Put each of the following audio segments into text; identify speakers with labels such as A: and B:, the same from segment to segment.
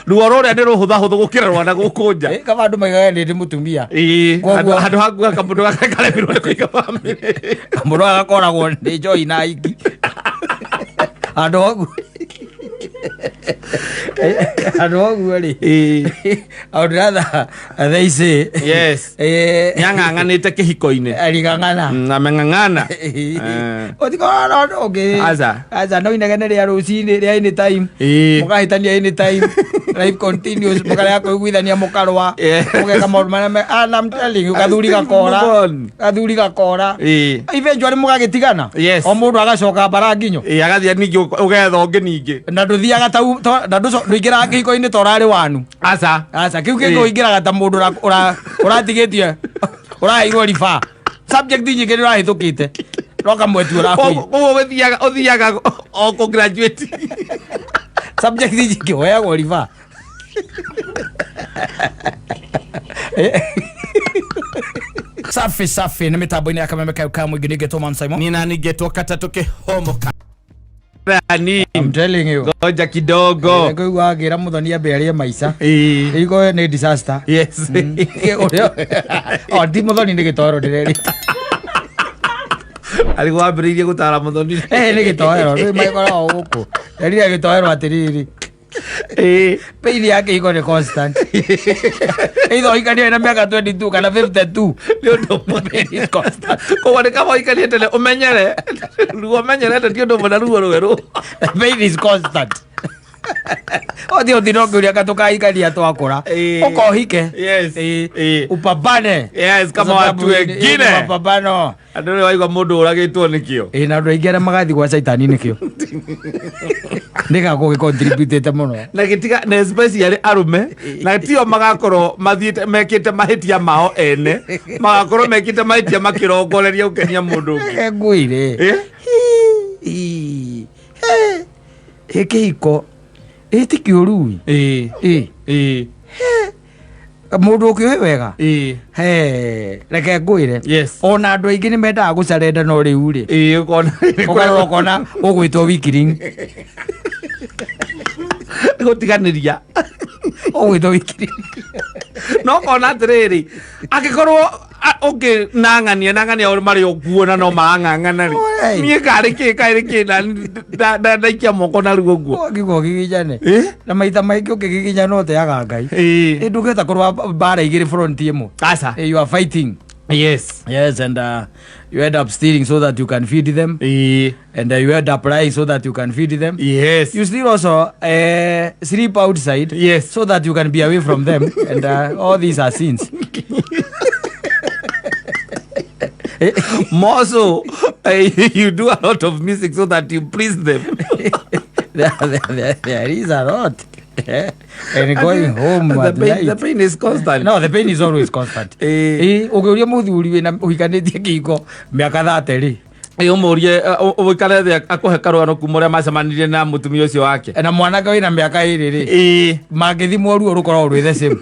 A: Ruo rũrĩa nĩ rũhũthahũthũ gũkĩra rwana gũkũ nja.
B: Eh, kaba andũ maigaga nĩ ndĩ mũtumia.
A: Ĩĩ,
B: Koguo-
A: handũ hakuga kamũndũ gaka karemirwo nĩ kũiga bamĩrĩ.
B: Kamũndũ gaka gakoragwo nĩ njohi na iki handũ hoguo, handũ hoguo rĩ.
A: Ĩĩ.
B: I would rather they say
A: Yes.
B: eh,
A: Nĩang'ang'anĩte kĩhiko-inĩ.
B: Aligang'ana.
A: Ameng'ang'ana. Eh.
B: Ũtikorwo na ũndũ ũngĩ.
A: Aca.
B: Aca, no inegene rĩa rũcinĩ rĩa anytime. Mũkahĩtania anytime, life continues, mũkarega kũiguithania, mũkarũa, mũgeka maũndũ marĩa and I'm telling you, kathuri gakora.
A: Move on.
B: Kathuri gakora. Eventually mũgagĩtigana. O mũndũ agacoka mbara nginyo.
A: Ĩĩ, agathiĩ ningĩ ũgetha ũngĩ ningĩ.
B: Na ndũthiaga ta na ndũingĩraga kĩhiko-inĩ ta ũrarĩ wanu.
A: Aca.
B: Aca, kĩu kĩngĩ ũingĩraga ta mũndũ ũratigĩtie, ũraheirwo riba, subject nyingĩ nĩ ũrahĩtũkĩte, no kamwe tu ũrahũire.
A: Koguo ũthiaga o kũ graduate.
B: Subject nyingĩ woyagwo riba. Safi safi, nĩ mĩtambo-inĩ ya Kameme kayo ka mũingĩ, nĩngetwo Man Simon.
A: Nina ningetwo katatũ kĩhomoka. Nini?
B: I'm telling you.
A: Ngoja kidogo.
B: Ngũigua ngĩra Mũthoni ambe arĩe maica.
A: Ĩĩ.
B: Iko nĩ disaster.
A: Yes.
B: Ũrĩa o ti Mũthoni nĩ gĩtoero ndĩrerita.
A: Arĩ wambĩrĩirie gũtara Mũthoni.
B: Eh, nĩ gĩtoero rĩu magĩkoragwo gũkũ erire gĩtoero atĩrĩrĩ, pain ya kĩhiko nĩ constant, either ũhikanie na mĩaka 22 kana 52.
A: Nĩ ũndũ ũmwe.
B: Pain is constant.
A: Koguo nĩ kaba ũikarĩte tene ũmenyere. Ruo ũmenyerete ti ũndũ ũmwe na ruo rwerũ.
B: Pain is constant. Othi othi no ngĩũria ka tũkahikania twakũra. Ũkohike. Upambane.
A: Yes, kama
B: Kwa sababu
A: watu
B: hii ni
A: wengine.
B: mapambano.
A: Andũ nĩ waigua mũndũ ũragĩtwo nĩkĩo.
B: Ĩ, na andũ aingĩ arĩa magathiĩ gwa caitani nĩkĩo nĩgakorwo gĩcontributĩte mũno.
A: Na gĩtiga na especially arũme na tio magakorwo mathiĩte mekĩte mahĩtia mao ene, magakorwo mekĩte mahĩtia makĩrongoreria gũkenia mũndũ ũngĩ.
B: Reke ngwĩre.
A: Eh?
B: Ĩ kĩhiko ĩ ti kĩũru.
A: Ĩĩ.
B: Ĩ.
A: Ĩĩ.
B: Mũndũ ũkĩũĩ wega.
A: Ĩĩ.
B: He, reke ngwĩre.
A: Yes.
B: Ona andũ aingĩ nĩ mendaga gũcarenda, no rĩu rĩ,
A: Ĩĩ, ũkona
B: ũkarora ũkona ũgwĩtwo weakling.
A: Gũtiganĩria.
B: Ũgwĩtwo weakling.
A: No ũkona atĩrĩrĩ, angĩkorwo ũngĩ nang'ania nang'ania marĩ o kuo na no marang'ang'ana rĩ,
B: Oi.
A: niĩ karĩ kĩ karĩ kĩ na ndaikia moko na ruo ũguo.
B: Ũngĩgwa ũgiginyane.
A: Eh?
B: Na maita maingĩ ũkĩgiginyana ũteaga Ngai.
A: Ĩĩ.
B: Ĩ, ndũngĩhota kũrũa mbara igĩrĩ front ĩmwe.
A: Aca.
B: Eh, you are fighting. Yes, and you end up stealing so that you can feed them.
A: Ĩĩ.
B: And you end up lying so that you can feed them.
A: Yes.
B: You still also sleep outside.
A: Yes.
B: So that you can be away from them. And all these are sins.
A: More so, you do a lot of music so that you please them.
B: There is a lot. And going home
A: the
B: at
A: pain,
B: night.
A: The pain is constant.
B: No, the pain is always constant.
A: Eh.
B: Eh, ũngĩũria mũthuri wĩna ũhikanĩtie kĩhiko mĩaka 30 rĩ,
A: Ĩ, ũmũrie ũikare thĩ akũhe karũgano kuma ũrĩa macemanirie na mũtumia ũcio wake.
B: Na mwanake wĩna mĩaka 20 rĩ,
A: Ĩĩ.
B: mangĩthimwo ruo rũkoragwo rwĩ the same.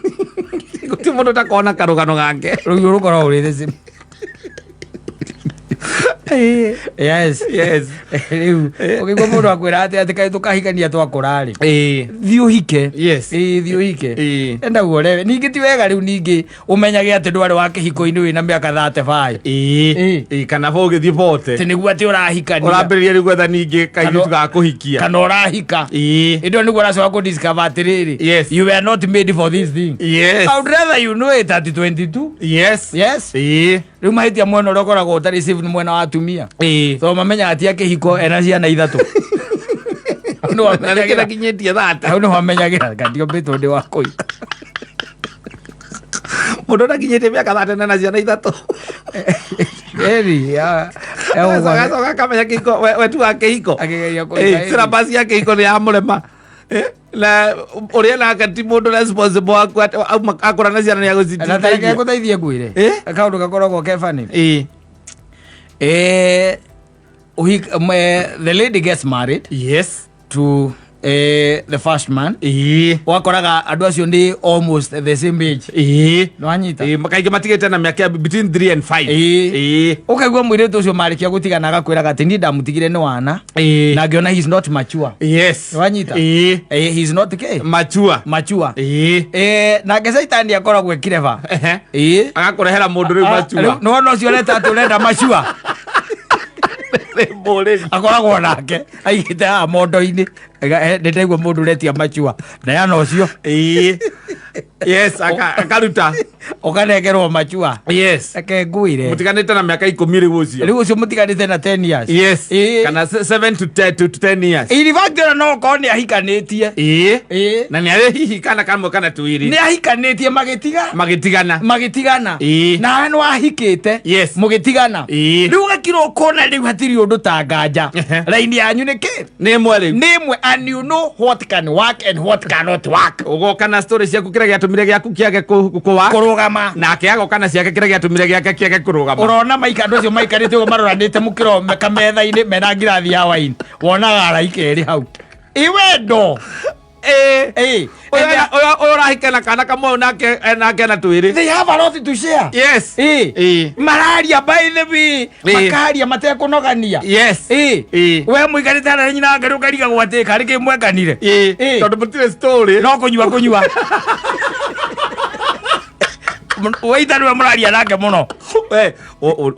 A: Gũtirĩ mũndũ ũtakona karũgano gake.
B: Ruo rũkoragwo rwĩ the same. Yes.
A: Yes.
B: Rĩu ũkĩigua mũndũ akwĩra atĩ kaĩ tũkahikania twakũra rĩ,
A: Ĩĩ.
B: thiĩ ũhike.
A: Yes.
B: Ĩĩ, thiĩ ũhike.
A: Ĩĩ.
B: Enda guorewe ningĩ ti wega rĩu ningĩ ũmenyage atĩ ndwarĩ wa kĩhiko-inĩ wĩna mĩaka 35.
A: Ĩĩ.
B: Ĩĩ.
A: Ĩĩ, kana bo ũgĩthiĩ 40.
B: Atĩ nĩguo atĩ ũrahikania.
A: Ũrambĩrĩria rĩu gwetha ningĩ kairĩtu ga kũhikia.
B: Kana ũrahika.
A: Ĩĩ.
B: Ĩndĩ ĩyo nĩguo ũracoka kũ discover atĩrĩrĩ,
A: Yes.
B: you were not made for this thing.
A: Yes.
B: I would rather you know it at 22.
A: Yes.
B: Yes.
A: Ĩĩ.
B: Rĩu mahĩtia mwena ũrĩa ũkoragwo ũtarĩ safe nĩ mwena wa atumia.
A: Ĩĩ.
B: So mamenyaga ti akĩhiko ena ciana ithatũ. Hau nĩho
A: Na nĩkĩ
B: amenyagĩra.
A: ndakinyĩtie 30.
B: Hau nĩho amenyagĩra kandio mbĩtwo ndĩ wa kũhika.
A: Mũndũ ũtakinyĩtie mĩaka 30 na ciana ithatũ.
B: Eri, ya,
A: Agacoka akamenya kĩhiko we tu wa kĩhiko.
B: Akĩgeria kũhika
A: Ĩĩ, syllabus ya kĩhiko nĩ yamũrema. Eh, na ũrĩa nake ti mũndũ responsible waku atĩ auma akũra na ciana nĩ
B: Na tareke
A: agũcitindĩkia.
B: ngũteithie ngwĩre.
A: Eh?
B: Kaũndũ gakoragwo ke funny.
A: Ĩĩ.
B: Eh, the lady gets married
A: Yes.
B: to The first man.
A: Ĩĩ.
B: Wakoraga andũ acio nĩ almost the same age.
A: Ĩĩ.
B: Nĩwanyita?
A: Ĩĩ, kaingĩ matigĩte na mĩaka between 3 and 5.
B: Ĩĩ.
A: Ĩĩ.
B: Ũkaigua mũirĩtu ũcio marĩkia gũtigana agakwĩraga atĩ niĩ ndamũtigire nĩ wana
A: Ĩĩ.
B: na ngĩona he's not mature.
A: Yes.
B: Nĩwanyita?
A: Ĩĩ.
B: He's not ke
A: Mature.
B: mature.
A: Ĩĩ.
B: Nake caitani akoragwo ekireba.
A: Ehe.
B: Ĩĩ.
A: Agakũrehera mũndũ rĩu mature.
B: Nĩwona ũcio ũreta atĩ ũrenda mature.
A: Nĩ mũrĩmi.
B: Akoragwo nake aigĩte haha mondo-inĩ. Nĩndaigua mũndũ ũretia mature neana ũcio.
A: Ĩĩ. Yes, akaruta.
B: Ũkanengerwo mature.
A: Yes.
B: Reke ngwĩre.
A: Mũtiganĩte na mĩaka 10 rĩu ũcio.
B: Rĩu ũcio mũtiganĩte na 10 years.
A: Yes.
B: Ĩĩ.
A: Kana 7 to 10 to 10 years.
B: In fact ona no ũkorwo nĩ ahikanĩtie.
A: Ĩĩ.
B: Ĩĩ.
A: Na nĩ arĩ hihi kana kamwe kana twĩrĩ.
B: Nĩ ahikanĩtie magĩtiga.
A: Magĩtigana.
B: Magĩtigana.
A: Ĩĩ.
B: Nawe nĩ wahikĩte.
A: Yes.
B: Mũgĩtigana.
A: Ĩĩ.
B: Rĩu ũgakira ũkona rĩu hatirĩ ũndũ ta nganja.
A: Ehe.
B: Raini yanyu nĩ kĩ?
A: Nĩ ĩmwe rĩu.
B: Nĩ ĩmwe and you know what can work and what cannot work.
A: Ũgoka na story ciaku kĩrĩa gĩatũmire gĩaku kĩage kũwa.
B: Kũrũgama.
A: Nake agoka na ciake kĩrĩa gĩatũmire gĩake kĩage kũrũgama.
B: Ũrona maika andũ acio maikarĩte ũguo maroranĩte mũkĩro kametha-inĩ mena ngirathi ya waini. Wonaga araika erĩ hau. Ĩ wendo.
A: Ĩĩ.
B: Ĩ.
A: Ũyũ ũrahika na kana kamwe ũyũ nake nake na twĩrĩ.
B: They have a lot to share.
A: Yes.
B: Ĩ.
A: Ĩ.
B: Mararia by the way.
A: Ĩ.
B: Makaria matekũnogania.
A: Yes.
B: Ĩ.
A: Ĩ.
B: We mũikarĩte harĩa nyina wake rĩu ũkarigagwo atĩ karĩ kĩ mwekanire.
A: Ĩ.
B: Ĩ.
A: Tondũ mũtirĩ story.
B: No kũnyua kũnyua. Waita nĩwe mũraria nake mũno.
A: We,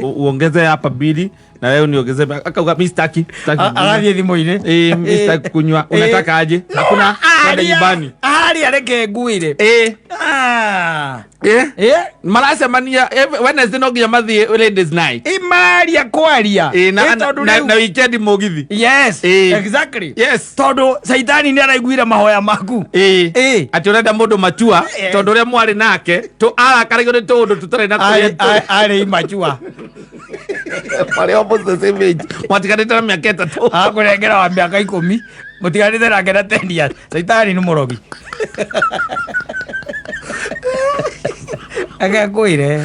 A: uongeze hapa mbili na wewe uniongeze, akauga mimi sitaki. Sitaki.
B: Agathiĩ thimũ-inĩ.
A: Eh, mimi sitaki kunywa. Unataka aje? Hakuna kwenda nyumbani.
B: Aria reke ngwĩre.
A: Eh.
B: Ah.
A: Eh.
B: Eh.
A: Maracemania Wednesday no nginya mathiĩ ladies night.
B: Imaria kwaria.
A: Eh, na
B: Ĩ, tondũ
A: na
B: rĩu-
A: na weekend mũgithi.
B: Yes.
A: Ĩ.
B: Exactly.
A: Yes.
B: Tondũ caitani nĩ araiguire mahoya maku.
A: Ĩ.
B: Ĩ.
A: Atĩ ũrenda mũndũ matua
B: Eh.
A: tondũ ũrĩa mwarĩ nake tũ arakaragio nĩ tũũndũ tũtarĩ na kũrĩa tũrĩ.
B: Arĩ imachua.
A: Marĩ almost the same age. Mwatiganĩte na mĩaka 3.
B: Akũnengera wa mĩaka 10 mũtiganĩte nake na 10 years. Caitani nĩ mũrogi. Reke ngwĩre.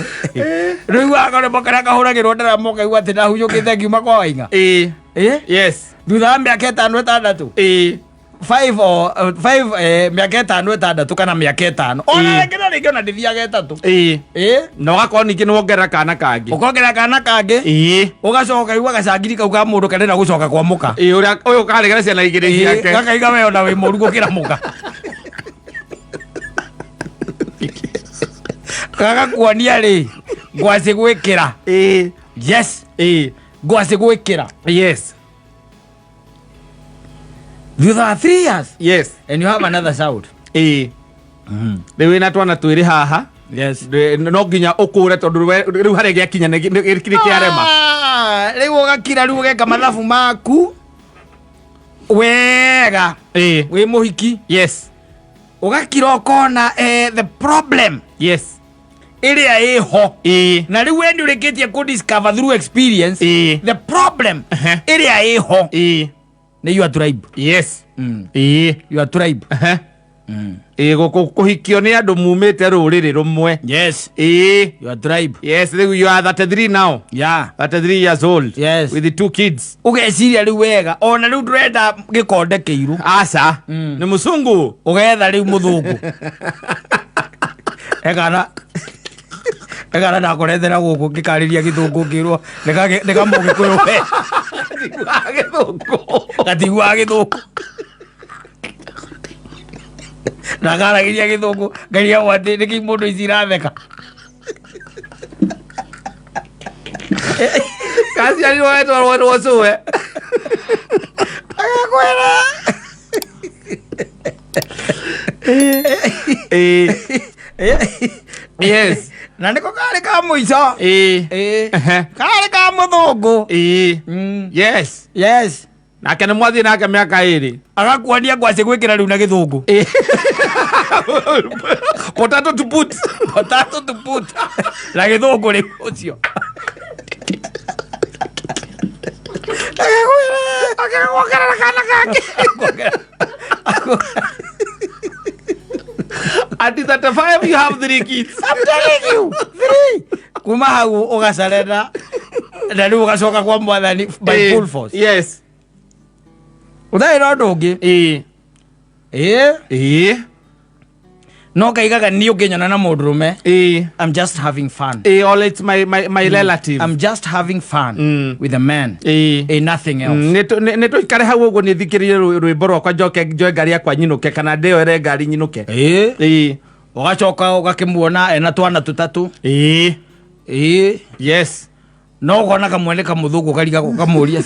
B: Rĩu akorwo karĩa kahũragĩrwo ndarama ũkaigua atĩ ndahunyũkĩte ngiuma kwa Waing'a.
A: Ĩ.
B: Ĩ?
A: Yes.
B: Thutha wa mĩaka 5 6.
A: Ĩ.
B: 5 or 5 mĩaka 5 6 kana mĩaka 5. Ona
A: Ĩ.
B: rĩngĩ na rĩngĩ ona ndĩthiaga 3.
A: Ĩ.
B: Ĩ?
A: Na ũgakorwo ningĩ nĩ wongerera kana kangĩ.
B: Ũkongerera kana kangĩ.
A: Ĩ.
B: Ũgacoka ũkaigua gacangiri kau ka mũndũ karenda gũcoka kwa mũka.
A: Ĩ, ũrĩa ũyũ karegera ciana igĩrĩ ciake.
B: Gakaiga we ona wĩ mũru gũkĩra mũka. Gagakuonia rĩ ngwacĩ gwĩkĩra.
A: Ĩ.
B: Yes.
A: Ĩ.
B: Ngwacĩ gwĩkĩra.
A: Yes.
B: Thutha wa 3 years.
A: Yes.
B: And you have another child.
A: Ĩ. Rĩu wĩna twana twĩrĩ haha.
B: Yes.
A: No nginya ũkũre tondũ rĩu harĩa gĩakinya nĩ kĩarema.
B: Rĩu ũgakira rĩu ũgeka mathabu maku wega.
A: Ĩ.
B: Wĩ mũhiki.
A: Yes.
B: Ũgakira ũkona the problem
A: Yes.
B: ĩrĩa ĩho.
A: Ĩ.
B: Na rĩu we nĩ ũrĩkĩtie kũ discover through experience.
A: Ĩ.
B: The problem
A: Ehe.
B: ĩrĩa ĩho
A: Ĩ.
B: nĩ your tribe.
A: Yes. Ĩ.
B: Your tribe.
A: Ehe. Ĩ, kũhikio nĩ andũ mumĩte rũrĩrĩ rũmwe.
B: Yes.
A: Ĩ.
B: Your tribe.
A: Yes, rĩu you are 33 now.
B: Yeah.
A: 33 years old.
B: Yes.
A: With the 2 kids.
B: Ũgeciria rĩu wega ona rĩu ndũrenda gĩkonde kĩirũ.
A: Aca. Nĩ mũcungu.
B: Ũgetha rĩu mũthũngũ. Ekana ndakorethera gũkũ ngĩkarĩria gĩthũngũ ngĩrwo nĩ kamũgĩkũyũ we.
A: Gĩthũngũ.
B: Gatiguaga gĩthũngũ. Ndakaragĩria gĩthũngũ ngarigagwo atĩ nĩkĩ mũndũ ici iratheka.
A: Kaciarirwo wetwarwo rwo cũwe.
B: Agakwĩra.
A: Ĩ. Yes.
B: Na nĩko karĩ ka mũico.
A: Ĩ.
B: Ĩ.
A: Ehe.
B: Karĩ ka mũthũngũ.
A: Ĩ. Yes.
B: Yes.
A: Nake nĩ mwathiĩ nake mĩaka 2.
B: Agakuonia ngwacĩ gwĩkĩra rĩu na gĩthũngũ.
A: Ĩ. Potato to put.
B: Potato to put. Na gĩthũngũ rĩu ũcio.
A: Akĩwongerera kana kangĩ. At 35 you have 3 kids.
B: I'm telling you, 3. Kuma hau ũgacarena na rĩu ũgacoka kwa mwathani by full force.
A: Yes.
B: Ũtarĩ na ũndũ ũngĩ.
A: Ĩ.
B: Ĩĩ.
A: Ĩĩ.
B: No kaigaga niĩ ũngĩnyona na mũndũrũme,
A: Ĩĩ.
B: I'm just having fun.
A: Ĩĩ, all it's my relative.
B: I'm just having fun with a man.
A: Ĩĩ.
B: Eh, nothing else.
A: Nä tå ikare hau å guo nä thikä rä rie rwä mbo rwakwa njoke njoe ngari yakwa nyinũke kana ndĩoere ngari nyinũke.
B: Ĩĩ.
A: Ĩĩ.
B: Ũgacoka ũgakĩmuona ena twana tũtatũ.
A: Ĩĩ.
B: Ĩĩ.
A: Yes.
B: No ũkona kamwe nĩ kamũthũngũ karigagwo kamũria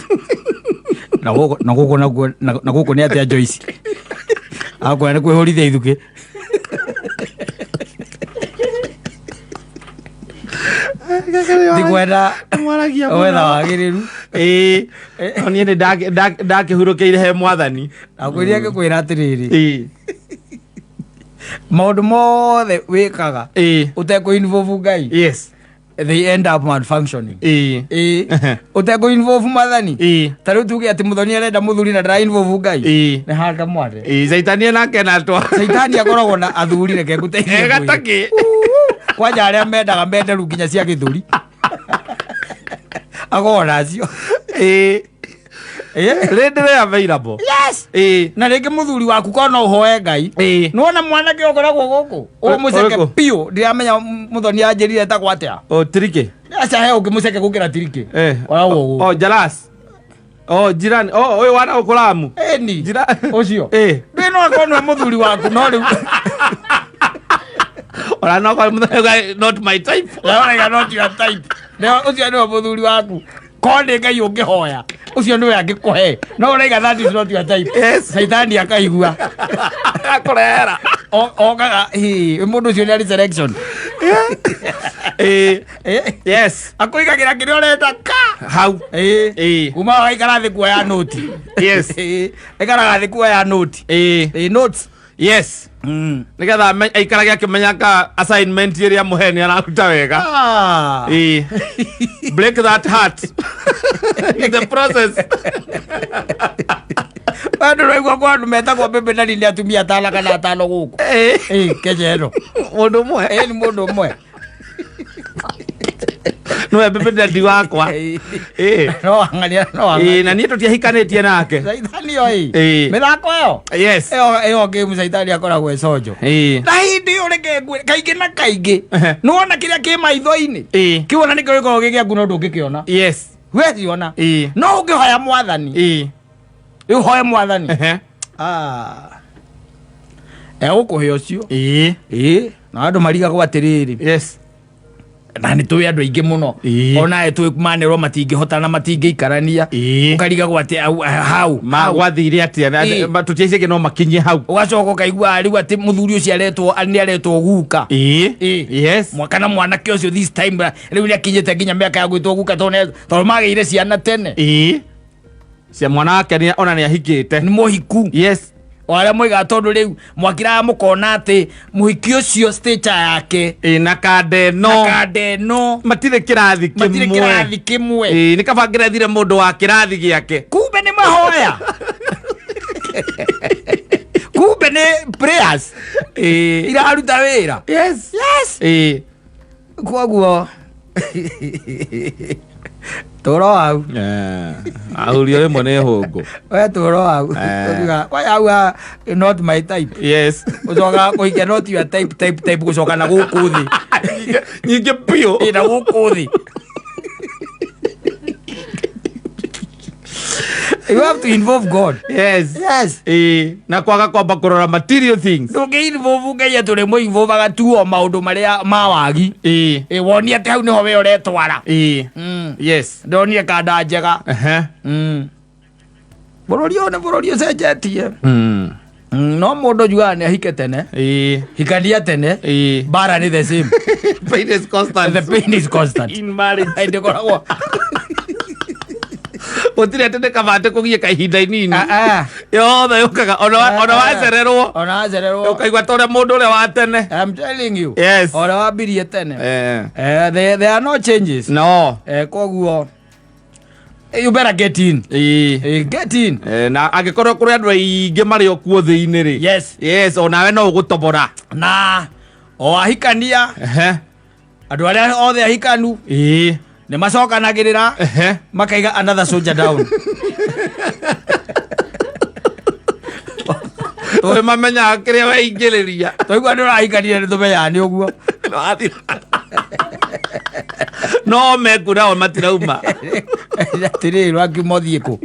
B: na gũkũ na gũkũ nakuo na gũkũ nĩ atĩa Joyce akwĩra nĩ kwĩhũrithia ithukĩ. Ndikwenda
A: Mwaragia
B: wetha wagĩrĩru.
A: Ĩĩ, no niĩ nĩ ndakĩhurũkĩire he mwathani.
B: Akwĩria ngĩkwĩra atĩrĩrĩ,
A: Ĩĩ.
B: maũndũ mothe wĩkaga
A: Ĩĩ.
B: ũtekũ involve Ngai,
A: Yes.
B: they end up malfunctioning.
A: Ĩĩ.
B: Ĩĩ, ũtekũ involve mwathani.
A: Ĩĩ.
B: Ta rĩu tuge atĩ mũthoni arenda mũthuri na ndara involve Ngai,
A: Ĩĩ.
B: nĩ hanga mwathe.
A: Ĩĩ, caitani nake natwa
B: Caitani akoragwo na athuri, reke ngũteithie ngwĩre.
A: Gataki.
B: Kwanja arĩa mendaga menderu nginya cia gĩthũri akoragwo nacio.
A: Ĩĩ.
B: Ĩĩ.
A: Rĩndĩrĩ available.
B: Yes.
A: Ĩĩ.
B: Na rĩngĩ mũthuri waku korwo no ũhoe Ngai.
A: Ĩĩ.
B: Nĩwona mwanake ũkoragwo gũkũ ũyũ mũceke
A: Ũrĩkũ?
B: biũ, ndiramenya mũthoni anjĩrire etagwo atĩa.
A: O tiriki.
B: Aca he ũngĩ mũceke gũkĩra tirikĩ.
A: Eh.
B: Koragwo gũkũ.
A: O jalas. O jirani. O ũyũ wana ũkũramu.
B: Ĩni. Ũcio.
A: Ĩĩ.
B: Ndĩ no akorwo nĩwe mũthuri waku no rĩu
A: Ona no kwa mũthenya not my type.
B: Ũraiga not your type. Nĩwe ũcio nĩwe mũthuri waku. Korwo nĩ Ngai ũngĩhoya ũcio nĩwe angĩkũhe, no ũraiga that is not your type.
A: Yes.
B: Caitani akaigua.
A: Akũrehera.
B: Okaga hĩ mũndũ ũcio nĩ arĩ selection.
A: Ĩĩ.
B: Eh,
A: Yes.
B: akũigagĩra kĩrĩa ũrenda ka.
A: Hau.
B: Ĩĩ.
A: Ĩĩ.
B: Kuma waikara thĩ kuoya noti.
A: Yes.
B: Ĩĩ. Aikaraga thĩ kuoya noti.
A: Ĩĩ.
B: Ĩĩ, notes.
A: Yes. Nĩgetha aikarage akĩmenya ka assignment ĩrĩa mũhe nĩ araruta wega.
B: Ah.
A: Ĩĩ. Break that heart. In the process.
B: Andũ raigua kwa andũ metagwo mbembe na nĩ atumia atano kana atano gũkũ.
A: Ĩĩ.
B: Ĩĩ, Kenya ĩno.
A: Mũndũ ũmwe.
B: Ĩĩ, nĩ mũndũ ũmwe.
A: Nĩwe mbembe ndandi wakwa.
B: Ĩĩ.
A: Ĩĩ.
B: No ang'ania no
A: Ĩĩ,
B: ang'ania.
A: na niĩ tũtiahikanĩtie nake.
B: Caitani yo ĩ.
A: Ĩĩ.
B: Mĩthako ĩyo.
A: Yes.
B: Ĩyo ĩyo game caitani akoragwo ĩconjo.
A: Ĩĩ.
B: Na hĩndĩ ĩyo reke ngwĩre kaingĩ na kaingĩ.
A: Ehe.
B: Nĩwona kĩrĩa kĩ maitho-inĩ.
A: Ĩĩ.
B: Kĩu ona nĩkĩo gĩkoragwo gĩ gĩaku no ndũngĩkĩona.
A: Yes.
B: Weciona.
A: Ĩĩ.
B: No ũngĩhoya mwathani.
A: Ĩĩ.
B: Rĩu hoe mwathani.
A: Ehe.
B: Ah. Egũkũhe ũcio.
A: Ĩĩ.
B: Ĩĩ. Na andũ marigagwo atĩrĩrĩ.
A: Yes.
B: Na nĩ tũĩ andũ aingĩ mũno.
A: Ĩĩ.
B: Onawe tũĩ manĩrwo matingĩhotana matingĩikarania.
A: Ĩĩ.
B: Ũkarigagwo atĩ hau.
A: Ma gwathire atĩa?
B: Ĩĩ.
A: Tũtiaicĩke no makinyie hau.
B: Ũgacoka ũkaigua rĩu atĩ mũthuri ũcio aretwo nĩ aretwo guka.
A: Ĩĩ.
B: Ĩĩ.
A: Yes.
B: Kana mwanake ũcio this time rĩu nĩ akinyĩte nginya mĩaka ya gwĩtwo guka tondũ tondũ magĩire ciana tene.
A: Ĩĩ. Cia mwana wake ona nĩ ahikĩte.
B: Nĩ mũhiku.
A: Yes.
B: O arĩa moigaga tondũ rĩu mwakiraga mũkona atĩ mũhiki ũcio stature yake
A: Ĩĩ, na kanda
B: na
A: ĩno.
B: kanda ĩno
A: Matirĩ kĩrathi
B: matirĩ
A: kĩmwe.
B: kĩrathi kĩmwe.
A: Ĩĩ, nĩ kaba ngĩrethire mũndũ wa kĩrathi gĩake.
B: Kumbe nĩ mahoya, kumbe nĩ prayers
A: Ĩĩ.
B: iraruta wĩra.
A: Yes.
B: Yes.
A: Ĩĩ.
B: Koguo tũro hau.
A: Ahurio rĩmwe nĩ hũngũ.
B: We tũro hau.
A: Eh.
B: Kwaya hau not my type.
A: Yes.
B: Ũcokaga kũhikia not your type type type gũcoka na gũkũ thĩ.
A: Nyingĩ biũ.
B: Ĩ, na gũkũ thĩ you have to involve God.
A: Yes.
B: Yes.
A: Ĩĩ, na kwaga kwamba kũrora material things.
B: Ndũngĩ involve Ngai atĩ ũrĩmũ involvaga tu o maũndũ marĩa ma wagi.
A: Ĩĩ.
B: Ĩ, wonie atĩ hau nĩho we ũretwara.
A: Ĩĩ. Yes.
B: Ndonire kanda njega.
A: Ehe.
B: Bũrũri ũyũ nĩ bũrũri ũcenjetie. No mũndũ njugaga nĩ ahike tene.
A: Ĩĩ.
B: Hikania tene.
A: Ĩĩ.
B: Mbara nĩ the same.
A: Pain is constant.
B: The pain is constant.
A: In marriage.
B: Ndĩkoragwo
A: Gũtirĩ atĩ nĩ kaba atĩ kũgiĩka ihinda inini.
B: Ah, ah.
A: Yothe yũkaga ona wacererwo.
B: Ona wacererwo.
A: Ũkaigua ta ũrĩa mũndũ ũrĩa wa tene.
B: I'm telling you.
A: Yes.
B: Ona wambirie tene.
A: Eh.
B: Eh, there are no changes.
A: No.
B: Eh, koguo you better get in.
A: Ĩĩ.
B: Eh, get in.
A: Eh, na angĩkorwo kũrĩ andũ aingĩ marĩ o kuo thĩ-inĩ rĩ.
B: Yes.
A: Yes, onawe no ũgũtobora.
B: Na o ahikania
A: Ehe.
B: andũ arĩa othe ahikanu
A: Ĩĩ.
B: nĩ macokanagĩrĩra
A: Ehe.
B: makaiga another soldier down.
A: Tũĩ mamenyaga kĩrĩa weingĩrĩria.
B: Twaigua nĩ ũrahikanire nĩ tũmenyaga nĩ ũguo.
A: No athira. No meku nao matirauma.
B: Atĩrĩrĩ, ũrakiuma ũthiĩ kũ?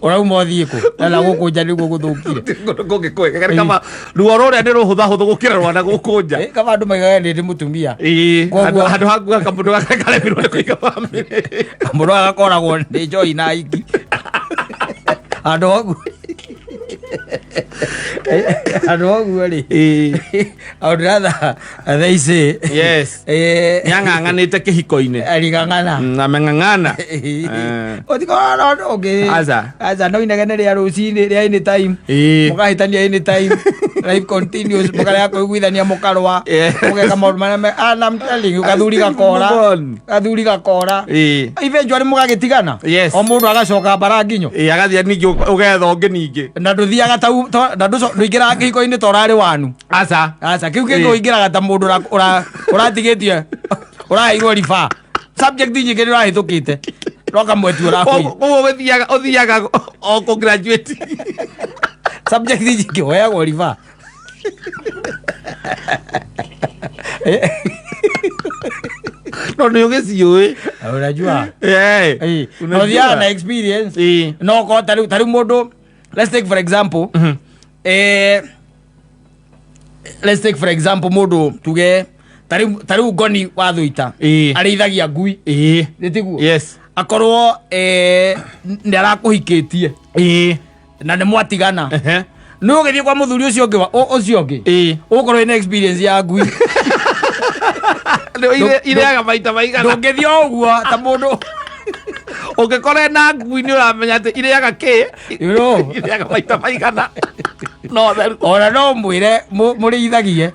B: Ũrauma ũthiĩ kũ? Na gũkũ nja nĩguo gũthũkire.
A: Kũngĩ kwega kama ruo rũrĩa nĩ rũhũthahũthũ gũkĩra rwana gũkũ nja.
B: Eh, kaba andũ maigaga nĩ ndĩ mũtumia.
A: Ĩĩ,
B: Koguo-
A: handũ haku kamũndũ gaka karemirwo nĩ kũiga bamĩrĩ.
B: Mũndũ agakoragwo nĩ njohi na aiki. Handũ hoguo. Handũ hoguo rĩ.
A: Ĩĩ.
B: I would rather they say.
A: Yes.
B: Eh,
A: Nĩang'ang'anĩte kĩhiko-inĩ.
B: arigang'ana.
A: Ameng'ang'ana. Eh.
B: Ũtikorwo na ũndũ ũngĩ.
A: Aca.
B: Aca, no inegene rĩa rũcinĩ rĩa anytime.
A: Ĩĩ.
B: Mũkahĩtania anytime. Life continues. Mũkarega kũiguithania mũkarũa.
A: Yes.
B: Mũgeka maũndũ marĩa me and I'm telling you, gathuri
A: Move
B: gakora.
A: on.
B: Gathuri gakora.
A: Ĩĩ.
B: Eventually mũgagĩtigana.
A: Yes.
B: O mũndũ agacoka mbara nginyo.
A: Ĩĩ, agathiĩ ningĩ ũgetha ũngĩ ningĩ.
B: Na ndũthiaga ta na ndũingĩraga kĩhiko-inĩ ta ũrarĩ wanu.
A: Aca.
B: Aca, kĩu kĩngĩ
A: Ĩĩ.
B: ũingĩraga ta mũndũ ũratigĩtie ũraheirwo riba. Subject nyingĩ nĩ ũrahĩtũkĩte. No kamwetu ũrakũire.
A: Koguo ũthiaga ũthiaga o kũ graduate.
B: Subject nyingĩ woyagwo riba.
A: No nĩ ũgĩciũĩ.
B: Unajua.
A: Eh.
B: Eh,
A: Unajua.
B: no thiaga na experience.
A: Ĩĩ.
B: No ko ta rĩu mũndũ, let's take for example, let's take for example mũndũ tuge ta rĩu ngoni wa Thũita
A: Ĩĩ.
B: arĩithagia ngui.
A: Ĩĩ.
B: Nĩ tiguo?
A: Yes.
B: Akorwo nĩ arakũhikĩtie
A: Ĩĩ.
B: na nĩ mwatigana.
A: Ehe.
B: Nĩ ũgĩthiĩ kwa mũthuri ũcio ũngĩ ũcio ũngĩ.
A: Ĩĩ.
B: Ũgũkorwo wĩna experience ya ngui.
A: Irĩaga maita maigana.
B: Ndũngĩthiĩ o ũguo ta mũndũ.
A: Ũngĩkora na ngui nĩ ũramenya atĩ irĩaga kĩ.
B: You know.
A: Irĩaga maita maigana. No theru.
B: Ona no mwĩre mũrĩithagie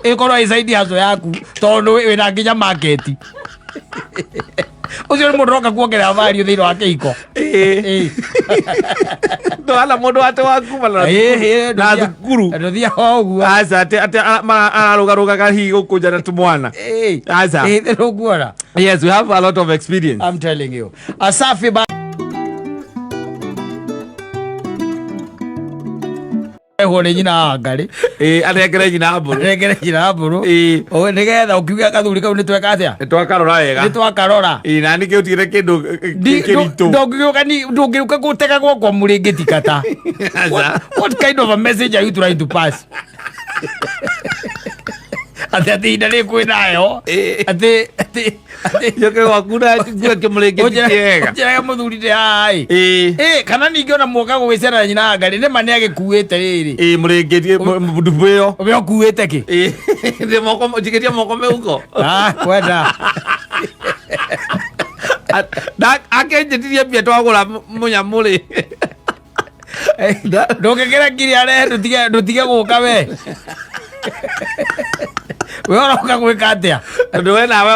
B: ĩkorwo ĩ side hustle yaku tondũ wĩna nginya market. Ũcio nĩ mũndũ ũroka kuongerera value thĩinĩ wa kĩhiko.
A: Ĩĩ.
B: Ĩĩ.
A: Ndwana mũndũ atĩ wa kuma na
B: Ĩĩ, ĩĩ,
A: na thukuru.
B: Ndũthiaga o ũguo.
A: Aca atĩ ararũgarũgaga hihi gũkũ nja na tũmwana.
B: Ĩĩ.
A: Aca.
B: Ĩĩ, nĩ ũkuona.
A: Yes, we have a lot of experience.
B: I'm telling you. Asafi ba Ehwo nĩ nyina wa Ngarĩ.
A: Ĩĩ, anengere nyina mbũrũ.
B: Anengere nyina wa mbũrũ.
A: Ĩĩ.
B: Nĩgetha ũkiuga gathuri kau nĩ tweka atĩa?
A: Nĩ twakarora wega.
B: Nĩ twakarora.
A: Ĩĩ, na nĩkĩ ũtigĩre kĩndũ kĩritũ.
B: Ndũngĩũka gũtega gwakwa mũrĩngĩti kata.
A: Aca.
B: What kind of a message are you trying to pass? Atĩ atĩ ihinda rĩrĩ kwĩnayo.
A: Ĩĩ.
B: Atĩ atĩ atĩ
A: Njoke gwaku na ngue kĩmũrĩngĩti kĩega.
B: Ũnjĩrage mũthuri ndĩ haha ĩ.
A: Ĩĩ.
B: Ĩ, kana ningĩ ona mwoka gũgĩcera nyina wa Ngarĩ nĩ ma nĩ agĩkuĩte rĩrĩ.
A: Ĩĩ, mũrĩngĩti ndubu ĩyo.
B: We ũkuĩte kĩ?
A: Ĩĩ, ndĩ moko njikĩtie moko mĩhuko.
B: Ah, kwenda.
A: Akenjĩtirie mbia twagũra mũnyamũ rĩ.
B: Ndũngĩkĩra ngiri arehe ndũtige gũka we. We ũroka gwĩka atĩa?
A: Tondũ we nawe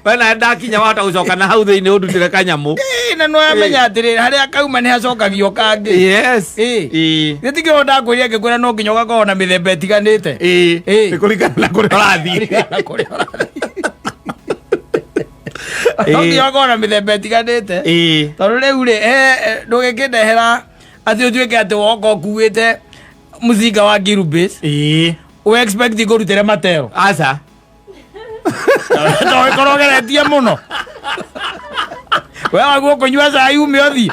A: we nawe ndakinya wahota gũcoka na hau thĩinĩ ũndutĩre kanyamũ.
B: Ĩ, na nĩwamenya atĩrĩrĩ harĩa kauma nĩ hacokagio kangĩ.
A: Yes.
B: Ĩ.
A: Ĩĩ.
B: Gĩtikĩo ndakwĩrire ngĩkwĩra no nginya ũgakorwo na mĩthemba ĩtiganĩte.
A: Ĩĩ.
B: Ĩĩ.
A: Nĩ kũringana na kũrĩa ũrathiĩ.
B: Na kũrĩa ũrathiĩ. No nginya ũgakorwo na mĩthemba ĩtiganĩte.
A: Ĩĩ.
B: Tondũ rĩu rĩ, ndũgĩkĩndehera atĩ ũtuĩke atĩ woka ũkuĩte mũcinga wa Ngirubis.
A: Ĩĩ.
B: We expect ngũrutĩre matero.
A: Aca.
B: Tondũ ĩkorwo ũgeretie mũno. We waguo kũnyua cai ume ũthiĩ.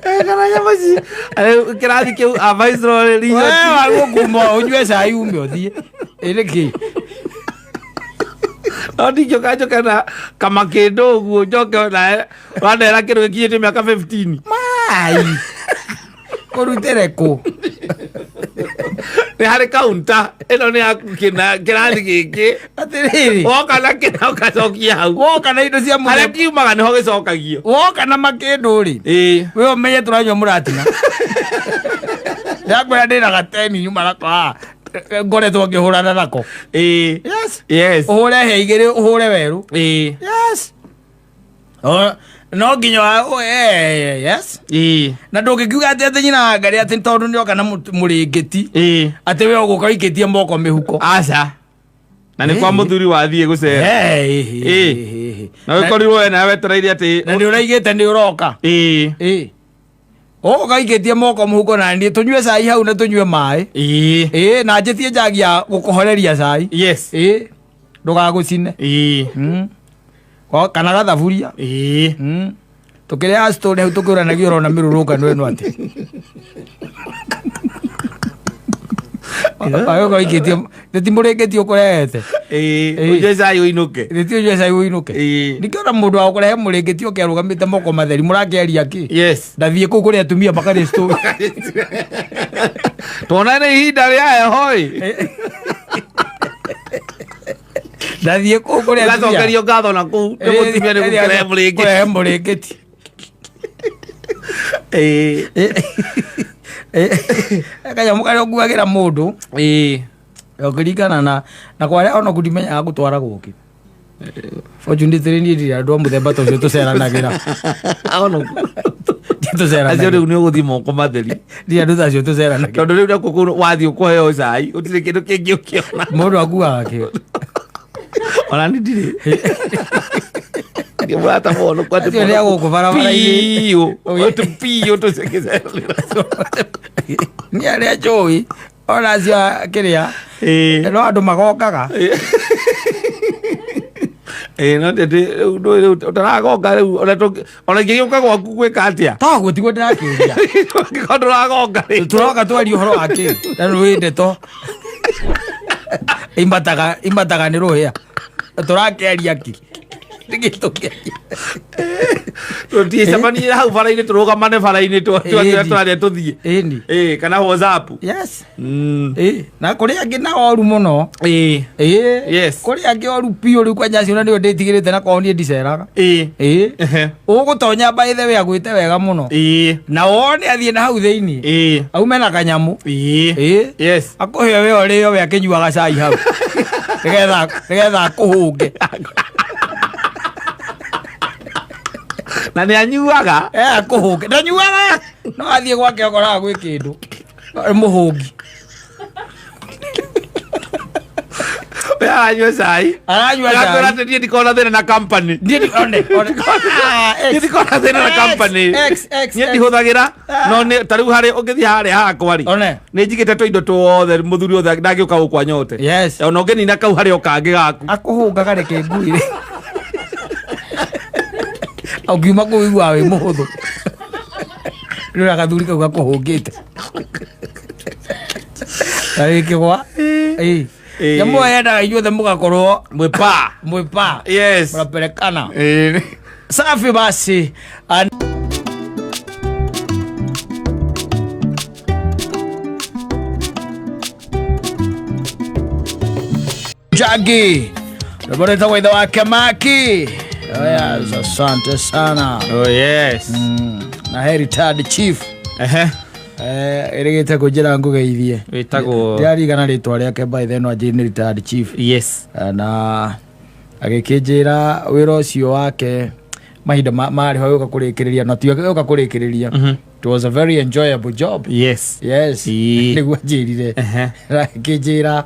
A: Kana nyamũ ici. Rĩu kĩrathi kĩu a Viceroy
B: We
A: Resort.
B: waguo kuma ũnyue cai ume ũthiĩ. Ĩ nĩkĩ?
A: No ndingĩũka njoke na kamakĩndũ ũguo njoke nawe wanera kĩndũ gĩkinyĩtie mĩaka 15.
B: Mai. Kũrutĩre kũ?
A: Nĩ harĩ counter ĩno nĩ yaku kĩna kĩrathi gĩkĩ.
B: Atĩrĩrĩ.
A: Woka na kĩna ũgacokia hau.
B: Woka na indo cia
A: Harĩa
B: mũthemba.
A: kiumaga nĩho gĩcokagio.
B: Woka na makĩndũ rĩ.
A: Ĩĩ.
B: We ũmenye tũranyua mũratina. Ndakwĩra ndĩna gateni nyuma nako haha. Ngoretwo ngĩhũrana nako.
A: Ĩĩ.
B: Yes.
A: Yes.
B: Ũhũre he igĩrĩ ũhũre werũ.
A: Ĩĩ.
B: Yes. No nginya yes.
A: Ĩĩ.
B: Na ndũngĩkiuga atĩ atĩ nyina wa Ngarĩ atĩ tondũ nĩoka na mũrĩngĩti.
A: Ĩĩ.
B: Atĩ we ũgũka ũikĩtie moko mĩhuko.
A: Aca. Na nĩ kwa mũthuri wathiĩ gũcera. Ĩĩ. Na ũkorirwo we nawe wetereire atĩ
B: Na nĩ ũraigĩte nĩ ũroka.
A: Ĩĩ.
B: Ĩĩ, ũgaikĩtie moko mũhuko na niĩ tũnyue cai hau na tũnyue maĩ.
A: Ĩĩ.
B: Ĩĩ, na njĩtie njagi ya gũkũhoreria cai.
A: Yes.
B: Ĩĩ, ndũgagũcine.
A: Ĩĩ.
B: Kana gathaburia.
A: Ĩĩ.
B: Tũkĩrĩa story hau tũkĩũranagia ũrona mĩrũrũngano ĩno atĩ ũgaikĩtie ti mũrĩngĩti ũkũrehete.
A: Ĩĩ.
B: Ĩĩ.
A: Ũnyue cai ũinũke.
B: Nĩ ũnyue cai ũinũke.
A: Ĩĩ.
B: Ndikĩona mũndũ wa gũkũrehe mũrĩngĩti ũke arũgamĩte moko matheri mũrakĩaria kĩ.
A: Yes.
B: Ndathiĩ kũu kũrĩ atumia makarĩ story.
A: Tuonane ihinda rĩa heho ĩ.
B: Ndathiĩ kũu kũrĩ atumia.
A: Ũgacokerio ngatho na kũu nĩ mũtumia nĩ gũkũrehe mũrĩngĩti.
B: Kũrehe mũrĩngĩti.
A: Ĩĩ.
B: Kanyamũ karĩa ũkuagĩra mũndũ.
A: Ĩĩ.
B: Ũkĩringana na kwarĩa ona ndimenyaga gũtwara gũkĩ. Fortunately niĩ ndirĩ andũ a mũthemba ta ũcio tũceranagĩra.
A: Ono. Acio
B: Tũceranagĩra.
A: rĩu nĩ ũgũthiĩ moko matheri.
B: Ndirĩ andũ ta acio tũceranagĩra.
A: Tondũ rĩu nakuo kũu wathiĩ ũkũheo cai gũtirĩ kĩndũ kĩngĩ ũkĩona.
B: Mũndũ akuaga kĩo.
A: Ona nĩ ndirĩ. Ndiĩ mũrata mũno kwa
B: Acio nĩ a gũkũ barabara-inĩ.
A: Piũ. Ũtũ piũ tũcekĩcerera.
B: Nĩ arĩa njũĩ ona acio a kĩrĩa
A: Ĩĩ.
B: no andũ magongaga.
A: Ĩĩ no ndĩ rĩu ndũĩ rĩu ũtaragonga rĩu ona ona ingĩgĩũka gwaku gwĩka atĩa?
B: Toguo tiguo ndĩrakĩũria.
A: Angĩkorwo ndũragonga rĩ.
B: Tũroka twaria ũhoro wa kĩ na rũĩ ndeto imbataga imbataga nĩ rũhĩa tũrakĩaria kĩ nĩkĩ tũkĩaria.
A: Tũtiĩcemanie hau bara-inĩ tũrũgamane bara-inĩ
B: Ĩĩ.
A: twaria tũthiĩ.
B: Ĩni.
A: Ĩĩ kana WhatsApp.
B: Yes.
A: Ĩĩ.
B: Na kũrĩ angĩ na oru mũno.
A: Ĩĩ.
B: Ĩĩ.
A: Yes.
B: Kũrĩ angĩ oru biũ rĩu kwanja acio na nĩo ndĩtigĩrĩte na korwo niĩ ndiceraga.
A: Ĩĩ.
B: Ĩĩ.
A: Ehe.
B: Ũgũtonya by the way agwĩte wega mũno.
A: Ĩĩ.
B: Na wone athiĩ na hau thĩinĩ.
A: Ĩĩ.
B: Aume na kanyamũ.
A: Ĩĩ.
B: Ĩĩ.
A: Yes.
B: Akũhe we ũrĩo we akĩnyuaga cai hau. Nĩgetha nĩgetha akũhũnge.
A: Na nĩ anyuaga.
B: Eh, akũhũnge. Ndanyuaga. No athiĩ gwake okoraga gwĩ kĩndũ. Mũhũngi.
A: We aranyua cai.
B: Aranyua
A: Aratwĩra
B: cai.
A: atĩ niĩ ndikoragwo na thĩna na company.
B: Niĩ one, one. Ah, X.
A: Niĩ ndikoragwo na thĩna na
B: X,
A: company.
B: X, X,
A: Niĩ
B: X.
A: ndihũthagĩra no nĩ ta rĩu harĩ ũngĩthiĩ harĩa hakwa rĩ.
B: One.
A: Nĩ njigĩte tũindo tuothe mũthuri othe ndangĩũka gũkwa nyote.
B: Yes.
A: Ona ũngĩnina kau harĩ o kangĩ gaku.
B: Akũhũngaga reke nguire. Ũngiuma kũu ũiguaga wĩ mũhũthũ. Rĩu gathuri kau gakũhũngĩte. Na wĩkĩgwa. Ĩĩ.
A: Ĩĩ.
B: Nyamũ ĩyo yendaga inyuothe mũgakorwo
A: Mwĩpa.
B: mwĩpa.
A: Yes.
B: Mũraperekana.
A: Ĩĩ.
B: Safi basi. Jagi Roberto ithe wa Kemaki. Oh yes, asante sana.
A: Oh yes.
B: Na he retired chief.
A: Ehe.
B: Ĩrĩgĩte kũnjĩra ngũgeithie.
A: Wĩtagwo
B: Ndirarigana rĩtwa rĩake by then no anjĩrire nĩ retired chief.
A: Yes.
B: Na agĩkĩnjĩra wĩra ũcio wake mahinda marĩ ho gũka kũrĩkĩrĩria na ti gũka kũrĩkĩrĩria. It was a very enjoyable job.
A: Yes.
B: Yes.
A: Ĩĩ.
B: Nĩguo anjĩrire.
A: Ehe.
B: Na akĩnjĩra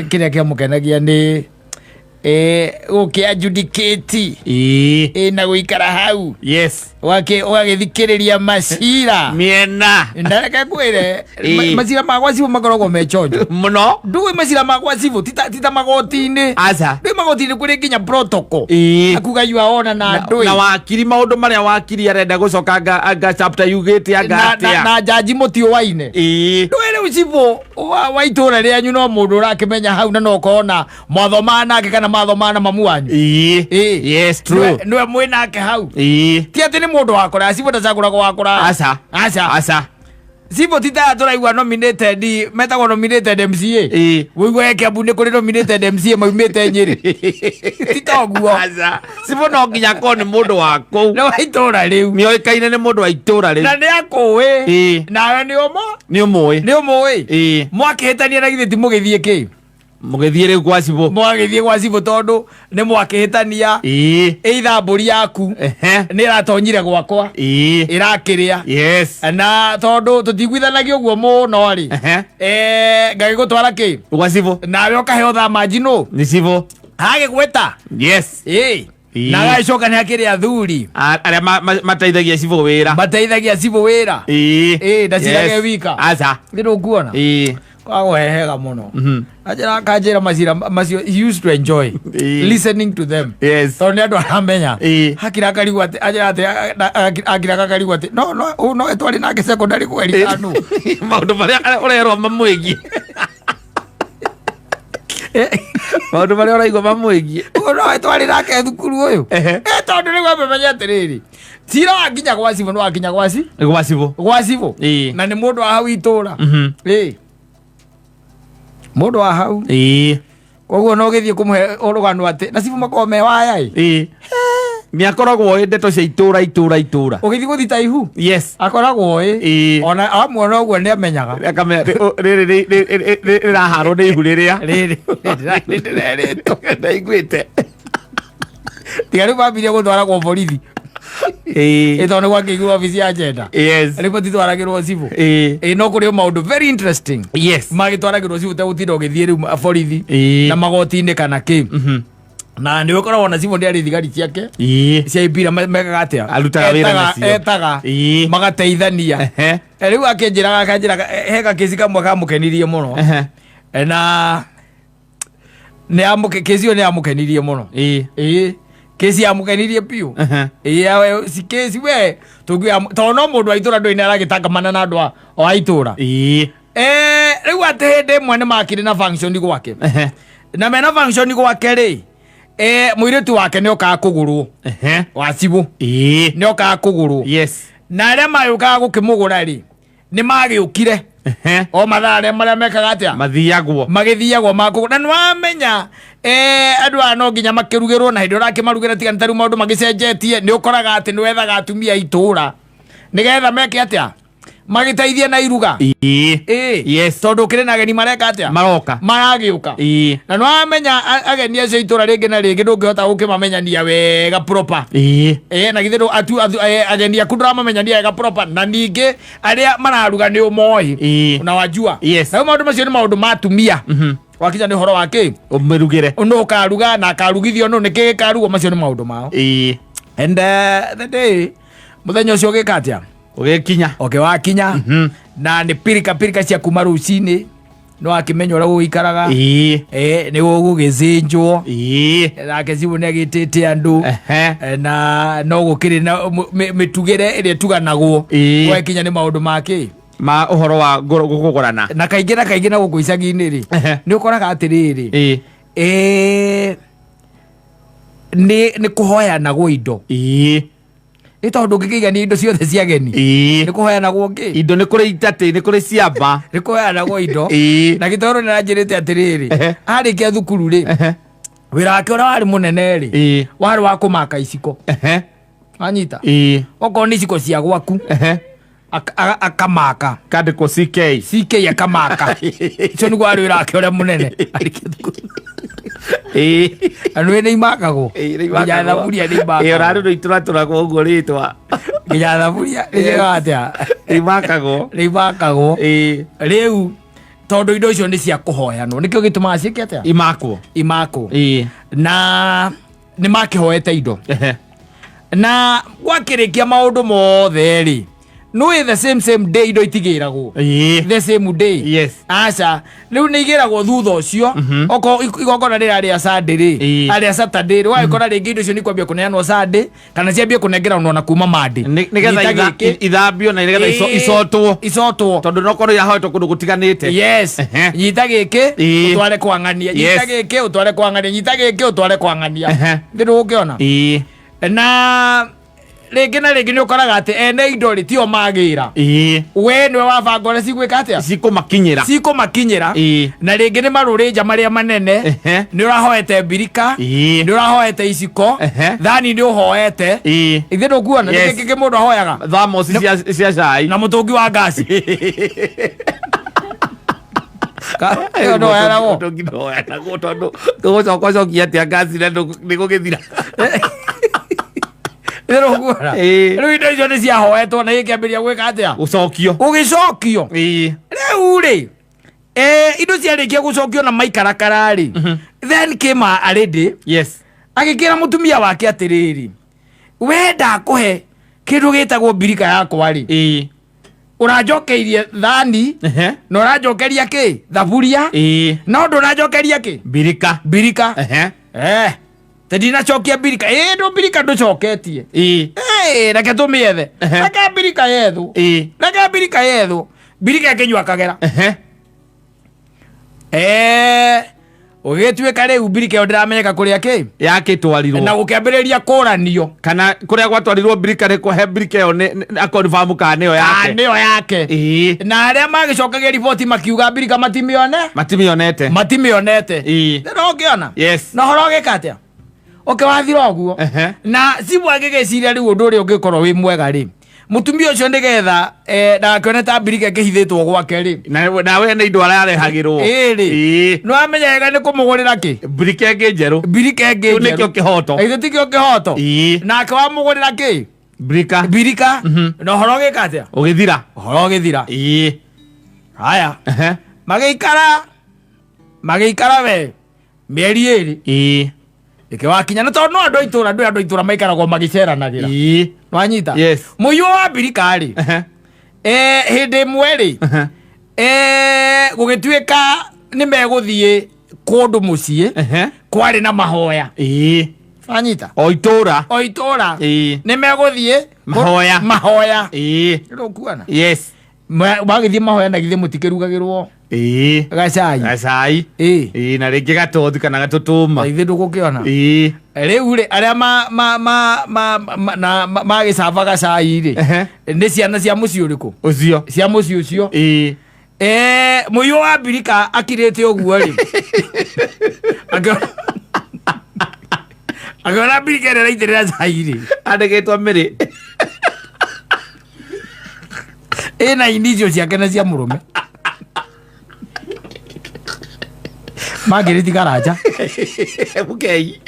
B: kĩrĩa kĩamũkenagia nĩ gũkĩ adjudicate
A: Ĩĩ.
B: na gũikara hau
A: Yes.
B: Ũgagĩthikĩrĩria macira.
A: Mĩena.
B: Ndareke ngwĩre
A: Ĩĩ.
B: macira ma gwa cibũ makoragwo me chonjo.
A: Mũno.
B: Ndũĩ macira ma gwa cibũ ti ta magoti-inĩ.
A: Aca.
B: Ndũĩ magoti-inĩ kũrĩ nginya protocol.
A: Ĩĩ.
B: Akuga you are ona na ndũĩ.
A: Na wakiri maũndũ marĩa wakiri arenda gũcoka anga chapter yugĩte anga atĩa.
B: Na njanji mũtiũaine.
A: Ĩĩ.
B: Ndũĩ rĩu cibũ wa itũra rĩanyu no mũndũ ũrakĩmenya hau na no ũkorwo na mwathomaa nake kana mwathomaa na mamu wanyu.
A: Ĩĩ.
B: Ĩĩ.
A: Yes, true.
B: Nĩwe mwĩ nake hau.
A: Ĩĩ.
B: Ti atĩ nĩ mũndũ wa kũraya, cibũ ndacagũragwo wa kũraya.
A: Aca.
B: Aca.
A: Aca.
B: Cibũ ti ta aya tũraigua nominated metagwo nominated MCA.
A: Ĩĩ.
B: Wĩiguage Kiambu nĩ kũrĩ nominated MCA maumĩte Nyĩrĩ. Ti ta ũguo.
A: Aca. Cibũ no nginya akorwo nĩ mũndũ wa kũu.
B: Nĩ wa itũra rĩu.
A: Nĩoĩkaine nĩ mũndũ wa itũra
B: Na
A: rĩu.
B: nĩ akũĩ.
A: Ĩĩ.
B: Nawe nĩ ũmũ.
A: Nĩ ũmũĩ.
B: Nĩ ũmũĩ.
A: Ĩĩ.
B: Mwakĩhĩtania na githĩ ti mũgĩthiĩ kĩ?
A: Mũgĩthiĩ rĩu gwa cibũ.
B: Mwagĩthiĩ gwa cibũ tondũ nĩ mwakĩhĩtania.
A: Ĩĩ.
B: Either mbũri yaku
A: Ehe.
B: nĩ ĩratonyire gwakwa
A: Ĩĩ.
B: ĩrakĩrĩa.
A: Yes.
B: Na tondũ tũtiguithanagia ũguo mũno rĩ.
A: Ehe.
B: Ngagĩgũtwara kĩ?
A: Gwa cibũ.
B: Nawe ũkaheo thamanji nũ?
A: Nĩ cibũ.
B: Agĩgweta.
A: Yes.
B: Ĩĩ.
A: Ĩĩ.
B: Na agagĩcoka nĩ hakĩrĩ athuri.
A: Arĩa mateithagia cibũ wĩra.
B: Mateithagia cibũ wĩra.
A: Ĩĩ.
B: Ĩĩ, ndacirage
A: Yes.
B: wika.
A: Aca.
B: Nĩ ndũkuona.
A: Ĩĩ.
B: Kwagũhehega mũno. Anjĩra akanjĩra macira macio he used to enjoy
A: Ĩĩ.
B: listening to them.
A: Yes.
B: Tondũ nĩ andũ aramenya.
A: Ĩĩ.
B: Hakira akarigwo atĩ anjĩra atĩ akira akarigwo atĩ no no ũyũ no twarĩ nake secondary kũgeria kanu.
A: Maũndũ marĩa ũrerwo mamwĩgiĩ. Maũndũ marĩa ũraigua mamwĩgiĩ.
B: Ũyũ no twarĩ nake thukuru ũyũ.
A: Ehe.
B: Eh, tondũ rĩu amenya atĩrĩrĩ. Cira wakinya gwa cibũ nĩ wakinya gwa ci
A: Gwa cibũ.
B: gwa cibũ.
A: Ĩĩ.
B: Na nĩ mũndũ wa hau itũra. Ĩĩ. Mũndũ wa hau.
A: Ĩĩ.
B: Koguo no ũgĩthiĩ kũmũhe rũgano atĩ na cibũ makoragwo me waya ĩ.
A: Ĩĩ. Nĩ akoragwo oĩ ndeto cia itũra itũra itũra.
B: Ũgĩthiĩ gũthita ihu.
A: Yes.
B: Akoragwo oĩ.
A: Ĩĩ.
B: Ona amuona ũguo nĩ amenyaga.
A: Akamenya rĩrĩ rĩraharwo nĩ ihu rĩrĩa.
B: Rĩrĩ ndĩrerĩtwo.
A: Ndaiguĩte.
B: Tiga rĩu mambirie gũtwaragwo borithi.
A: Ĩĩ.
B: Ĩ tondũ nĩ gwakĩigwo obici ya njenda.
A: Yes.
B: Rĩu matitwaragĩrwo cibũ.
A: Ĩĩ.
B: Ĩ no kũrĩ o maũndũ very interesting.
A: Yes.
B: Magĩtwaragĩrwo cibũ tegũtinda ũgĩthiĩ rĩu borithi.
A: Ĩĩ.
B: Na magoti-inĩ kana kĩ. Na nĩ ũkoragwo na cibũ nĩ arĩ thigari ciake.
A: Ĩĩ.
B: Cia ipira mekaga atĩa?
A: Arutaga wĩra
B: Etaga-
A: nacio.
B: Etaga.
A: Ĩĩ.
B: Magateithania.
A: Ehe.
B: Eh, rĩu akĩnjĩraga akanjĩraga he gakĩci kamwe kamũkenirie mũno.
A: Ehe.
B: Eh, na nĩ amũke kĩci ĩyo nĩ yamũkenirie mũno.
A: Ĩĩ.
B: Ĩĩ. Kĩci yamũkenirie biũ.
A: Ehe.
B: Ĩĩ awe si kĩci we tũngiuga tondũ no mũndũ wa itũra ndũĩ nĩ aragĩtangamana na andũ o a itũra.
A: Ĩĩ.
B: Eh, rĩu atĩ hĩndĩ ĩmwe nĩ makĩrĩ na function gwake.
A: Ehe.
B: Na mena function gwake rĩ, eh, mũirĩtu wake nĩ okaga kũgũrwo.
A: Ehe.
B: Wa cibũ.
A: Ĩĩ.
B: Nĩ okaga kũgũrwo.
A: Yes.
B: Na arĩa magĩũkaga gũkĩmũgũra rĩ, nĩ magĩũkire.
A: Ehe.
B: O mathaa arĩa marĩa mekaga atĩa?
A: Mathiagwo.
B: Magĩthiagwo makũgũra. Na nĩ wamenya eh, andũ aya no nginya makĩrugĩrwo na hĩndĩ ũrakĩmarugĩra tiga nĩ ta rĩu maũndũ magĩcenjetie nĩ ũkoraga atĩ nĩ wethaga atumia a itũũra nĩgetha meke atĩa? Magĩteithie na iruga.
A: Ĩĩ.
B: Ĩĩ.
A: Yes.
B: Tondũ ũkĩrĩ na ageni mareka atĩa?
A: Maroka.
B: Maragĩũka.
A: Ĩĩ.
B: Na nĩ wamenya ageni acio itũra rĩngĩ na rĩngĩ ndũngĩhota gũkĩmamenyania wega proper.
A: Ĩĩ.
B: Ĩĩ, na githĩ ageni aku ndũramamenyania wega proper na ningĩ arĩa mararuga nĩ ũmoĩ.
A: Ĩĩ.
B: Unawajua.
A: Yes.
B: Na rĩu maũndũ macio nĩ maũndũ ma atumia. Wakinya nĩ ũhoro wa kĩ?
A: Ũmĩrugĩre.
B: Nũ ũkaruga na akarugithio nũ nĩkĩ gĩkarugwo macio nĩ maũndũ mao.
A: Ĩĩ.
B: And the day mũthenya ũcio ũgĩka atĩa?
A: Ũgĩkinya.
B: Okay, wakinya. Na nĩ pirika pirika cia kuma rũcinĩ nĩ wakĩmenya ũrĩa gũgĩikaraga.
A: Ĩĩ.
B: Eh, nĩ gũgũgĩcĩnjwo.
A: Ĩĩ.
B: Nake cibũ nĩ agĩtĩte andũ.
A: Ehe.
B: Eh, na no gũkĩrĩ na mĩtugĩre ĩrĩa ĩtuganagwo.
A: Ĩĩ.
B: Gwakinya nĩ maũndũ ma kĩ?
A: Ma ũhoro wa kũgũrana.
B: Na kaingĩ na kaingĩ na gũkũ icagi-inĩ rĩ,
A: Ehe.
B: nĩ ũkoraga atĩrĩrĩ.
A: Ĩĩ.
B: Eh, nĩ kũhoyanagwo indo.
A: Ĩĩ.
B: Nĩ tondũ ndũngĩkĩigania indo ciothe cia ageni.
A: Ĩĩ.
B: Nĩ kũhoyanagwo ngĩ?
A: Indo nĩ kũrĩ itatĩ, nĩ kũrĩ ciamba.
B: Nĩ kũhoyanagwo indo.
A: Ĩĩ.
B: Na gĩtoro nĩ aranjĩrĩte atĩrĩrĩ,
A: Ehe.
B: arĩkia thukuru rĩ,
A: Ehe.
B: wĩra wake ũrĩa warĩ mũnene rĩ,
A: Ĩĩ.
B: warĩ wa kũmaka iciko.
A: Ehe.
B: Wanyita?
A: Ĩĩ.
B: Okorwo nĩ iciko cia gwaku,
A: Ehe.
B: akamaka.
A: Kandĩkwo CK.
B: CK akamaka. Ũcio nĩguo warĩ wĩra wake ũrĩa mũnene. Arĩkia thukuru.
A: Ĩĩ.
B: Na nĩũĩ nĩ imakagwo?
A: Ĩĩ, nĩ
B: Nginya
A: imakagwo.
B: thaburia nĩ
A: Ĩĩ, ona
B: imakagwo.
A: rĩu nĩ itũratũragwo ũguo rĩtwa.
B: Nginya thaburia nĩ ciĩkaga atĩa?
A: Imakagwo.
B: Nĩ imakagwo.
A: Ĩĩ.
B: Rĩu tondũ indo icio nĩ cia kũhoyanwo nĩkĩo gĩtũmaga ciĩke atĩa?
A: Imakwo.
B: Imakwo.
A: Ĩĩ.
B: Na nĩ makĩhoete indo.
A: Ehe.
B: Na gwakĩrĩkia maũndũ mothe rĩ, nĩũĩ the same same day indo itigĩragwo.
A: Ĩĩ.
B: The same day.
A: Yes.
B: Aca, rĩu nĩ igĩragwo thutha ũcio. Okorwo igongona rĩrĩa rĩa Sunday rĩ,
A: Ĩĩ.
B: arĩa Saturday rĩ, ũgagĩkora rĩngĩ indo icio nĩ kwambia kũneanwo Sunday, kana ciambie kũnengeranwo na kuma Monday.
A: Nĩgetha
B: Nyita gĩkĩ.
A: ithambio na nĩgetha
B: Ĩĩ.
A: icotwo.
B: Icotwo.
A: Tondũ no korwo irahoetwo kũndũ gũtiganĩte.
B: Yes.
A: Ehe.
B: Nyita gĩkĩ
A: Ĩĩ.
B: ũtware kwa ng'ania. Nyita
A: Yes.
B: gĩkĩ ũtware kwa ng'ania. Nyita gĩkĩ ũtware kwa ng'ania.
A: Ehe.
B: Ndĩ ndũgũkĩona?
A: Ĩĩ.
B: Na rĩngĩ na rĩngĩ nĩ ũkoraga atĩ ene indo rĩ tio magĩra.
A: Ĩĩ.
B: We nĩwe wabanga ũrĩa cigwĩka atĩa?
A: Cikũmakinyĩra.
B: Cikũmakinyĩra.
A: Ĩĩ.
B: Na rĩngĩ nĩ marũrĩnja marĩa manene.
A: Ehe.
B: Nĩ ũrahoete mbirika.
A: Ĩĩ.
B: Nĩ ũrahoete iciko.
A: Ehe.
B: Thani nĩ ũhoete.
A: Ĩĩ.
B: Ithe ndũkuona
A: Yes.
B: nĩ kĩ mũndũ ahoyaga?
A: Thamosi cia cai.
B: Na mũtũngi wa ngasi. Ĩyo ndũhoyanagwo.
A: Mũtũngi ndũhoyanagwo tondũ tũgũcoka ũcokie atĩa ngasi na nĩ gũgĩthira.
B: Ithe ndũkuona.
A: Ĩĩ.
B: Rĩu indo icio nĩ ciahoetwo na gĩkĩambĩrĩria gwĩka atĩa?
A: Gũcokio.
B: Gũgĩcokio.
A: Ĩĩ.
B: Rĩu rĩ, Indo ciarĩkia gũcokio na maikarakara rĩ, then came a lady, agĩkĩra mũtumia wake atĩrĩrĩ, we ndakũhe kĩndũ gĩtagwo mbirika yakwa rĩ, ũranjokeirie thani na ũranjokeria kĩ thaburia, no ndũranjokeria kĩ
A: Mbirika.
B: Mbirika. Te ndinacokia mbirika ĩ ndũ mbirika ndũcoketie. Reke tũmĩethe. Reke mbirika yethwo. Reke mbirika yethwo, mbirika ĩkĩnyua kagera. Ũgĩtuĩka rĩu mbirika ĩyo ndĩramenyeka kũrĩa kĩ
A: Yakĩtwarirwo.
B: Na gũkĩambĩrĩria kũranio.
A: Kana kũrĩa gwatwarirwo mbirika nĩ kũhe mbirika ĩyo akonfamu kana nĩyo yake.
B: Nĩyo yake. Na arĩa magĩcokagia riboti makiuga mbirika matimĩone.
A: Matimĩonete.
B: Matimĩonete. Rĩu ũngĩona na ũhoro ũgĩka atĩa ũkĩwathira ũguo. Na cibũ agĩgĩciria rĩu ũndũ ũrĩa ũngĩkorwo wĩ mwega rĩ, mũtumia ũcio nĩgetha ndagakĩone ta mbirika ĩkĩhithĩtwo gwake rĩ,
A: Na we nĩ indo ararehagĩrwo.
B: Ĩrĩ. Nĩ wamenya wega nĩ kũmũgũrĩra kĩ?
A: Mbirika ĩngĩ njerũ.
B: Mbirika ĩngĩ
A: Kĩu nĩkĩo
B: njerũ.
A: kĩhoto.
B: Githĩ tikĩo kĩhoto? Nake wamũgũrĩra kĩ?
A: Mbirika.
B: Mbirika. Na ũhoro ũgĩka atĩa?
A: Ũgĩthira.
B: Ũhoro ũgĩthira. Haya, magĩikara magĩikara we mĩeri 2. Ĩkĩwakinya nĩ tondũ no andũ a itũra, ndũĩ andũ a itũra maikaragwo magĩceranagĩra. Nwanyita?
A: Yes.
B: Mũiyũ wa mbirika rĩ, hĩndĩ ĩmwe rĩ, gũgĩtuĩka nĩ megũthiĩ kũndũ mũciĩ kwarĩ na mahoya. Wanyita?
A: O itũra.
B: O itũra nĩ megũthiĩ
A: Mahoya.
B: Mahoya. Rũkuona?
A: Yes.
B: Magĩthiĩ mahoya na githĩ mũtikĩrugagĩrwo gacai?
A: Gacai. Na rĩngĩ gatothi kana gatũtũma.
B: Ithe ndũgũkĩona? Rĩu rĩ, arĩa ma ma ma ma ma na magĩcaba gacai rĩ, nĩ ciana cia mũciĩ ũrĩkũ?
A: Ũcio.
B: Cia mũciĩ ũcio. Mũiyũ wa mbirika akirĩte ũguo rĩ, akĩona mbirika ĩrĩa ĩraitĩrĩra cai rĩ,
A: Andĩkĩtwo mĩrĩ.
B: Ĩna inicio ciake na cia mũrũme mangĩrĩti karanja.
A: Mũkei.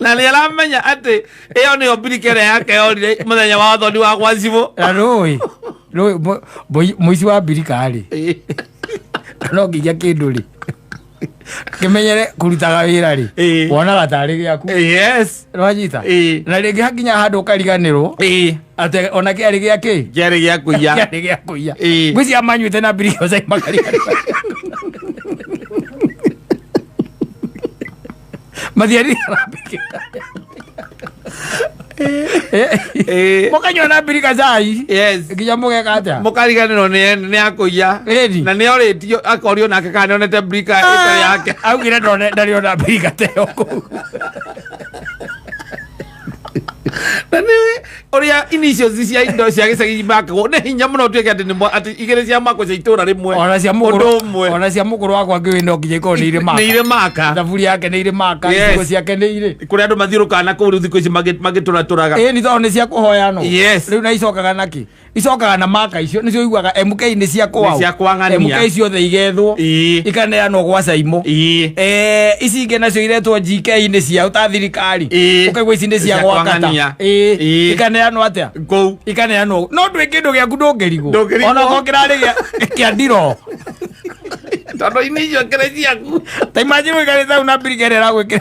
A: Na nĩ aramenya atĩ ĩyo nĩyo mbirika ĩrĩa yake yorire mũthenya wa ũthoni wa gwa cibũ.
B: Na rũĩ rũĩ mũici wa mbirika rĩ, no nginya kĩndũ rĩ kĩmenyere kũrutaga wĩra rĩ, wonaga tarĩ gĩaku. Nwanyita? Na rĩngĩ hakinya handũ ũkariganĩrwo atĩ ona kĩarĩ gĩa kĩ.
A: Kĩarĩ gĩa kũiya.
B: Kĩarĩ gĩa kũiya. Ngwĩciria manyuĩte na mbirika cai makariganĩrwo mathiarire. Mũkanyua na mbirika cai nginya mũgeka atĩa?
A: Mũkariganĩrwo nĩ akũiya.
B: Ĩni.
A: Na nĩ orĩtio akorio nake kana nĩonete mbirika ĩtarĩ yake.
B: Augire ndarĩ ona mbirika teyo kũu.
A: Na nĩ ũrĩa initials cia indo cia gĩcagi makagwo nĩ hinya mũno ũtuĩke atĩ atĩ igĩrĩ cia mako cia itũra rĩmwe.
B: Ona cia
A: Ũndũ
B: mũkũrũ
A: ũmwe.
B: Ona cia mũkũrũ wakwa ngĩũĩ no nginya ikorwo nĩ irĩ maka.
A: Nĩ irĩ maka.
B: Thaburi yake nĩ irĩ maka. Icigo ciake nĩ irĩ.
A: Kũrĩa andũ mathiũrũkaga na kũu rĩu thikũ ici magĩtũratũraga.
B: Ĩ, nĩ tondũ nĩ cia kũhoyanwo. Rĩu na icokaga nakĩ? Icokaga na maka icio nĩcio iguaga MK nĩ cia kwao.
A: Nĩ cia kwang'ania.
B: MK ciothe igethwo, ikaneanwo gwa Caimo. Ici ingĩ nacio iretwo GK nĩ cia ta thirikari. Ũkaigua ici nĩ cia
A: Cia
B: gwakata.
A: kwang'ania.
B: Ikaneanwo atĩa?
A: Kũu.
B: Ikaneanwo, no ndwĩ kĩndũ gĩaku ndũngĩrigwo.
A: Ndũngĩrigwo.
B: Ona korwo kĩrarĩ kĩa ndiro.
A: Tondũ inĩ icio kĩrĩ ciaku.
B: Ta imagine ũikarĩte hau na mbirika ĩrĩa ĩragwĩkĩra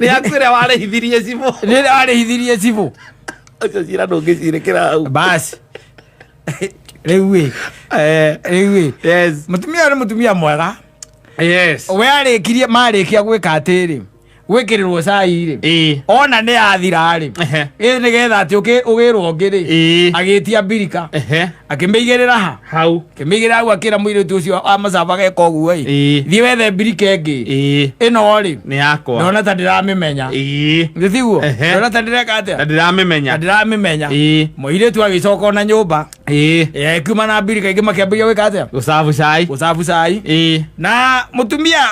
A: Nĩ yaku ĩrĩa warĩhithirie cibũ.
B: Nĩ warĩhithirie cibũ.
A: Ũcio cira ndũngĩcirĩkĩra hau.
B: Basi rĩu ĩ, rĩu ĩ, mũtumia ũyũ nĩ mũtumia mwega. We arĩkirie marĩkia gwĩka atĩrĩ, gwĩkĩrĩrwo cai rĩ, ona nĩ yathira rĩ, ĩ nĩgetha atĩ ũgĩrwo ũngĩ rĩ, agĩtia mbirika, akĩmĩigĩrĩra ha?
A: Hau.
B: Akĩmĩigĩrĩra hau, akĩra mũirĩtu ũcio wa macaba geka ũguo ĩ, thiĩ wethe mbirika ĩngĩ ĩno rĩ,
A: Nĩ yakwa.
B: Ndona ta ndĩramĩmenya. Nĩ tiguo? Ndona ta ndĩreka atĩa?
A: Na ndĩramĩmenya.
B: Ta ndĩramĩmenya. Mũirĩtu agĩcoka ona nyũmba, kiuma na mbirika ingĩ, makĩambĩrĩria gwĩka atĩa?
A: Gũcabu cai.
B: Gũcabu cai. Na mũtumia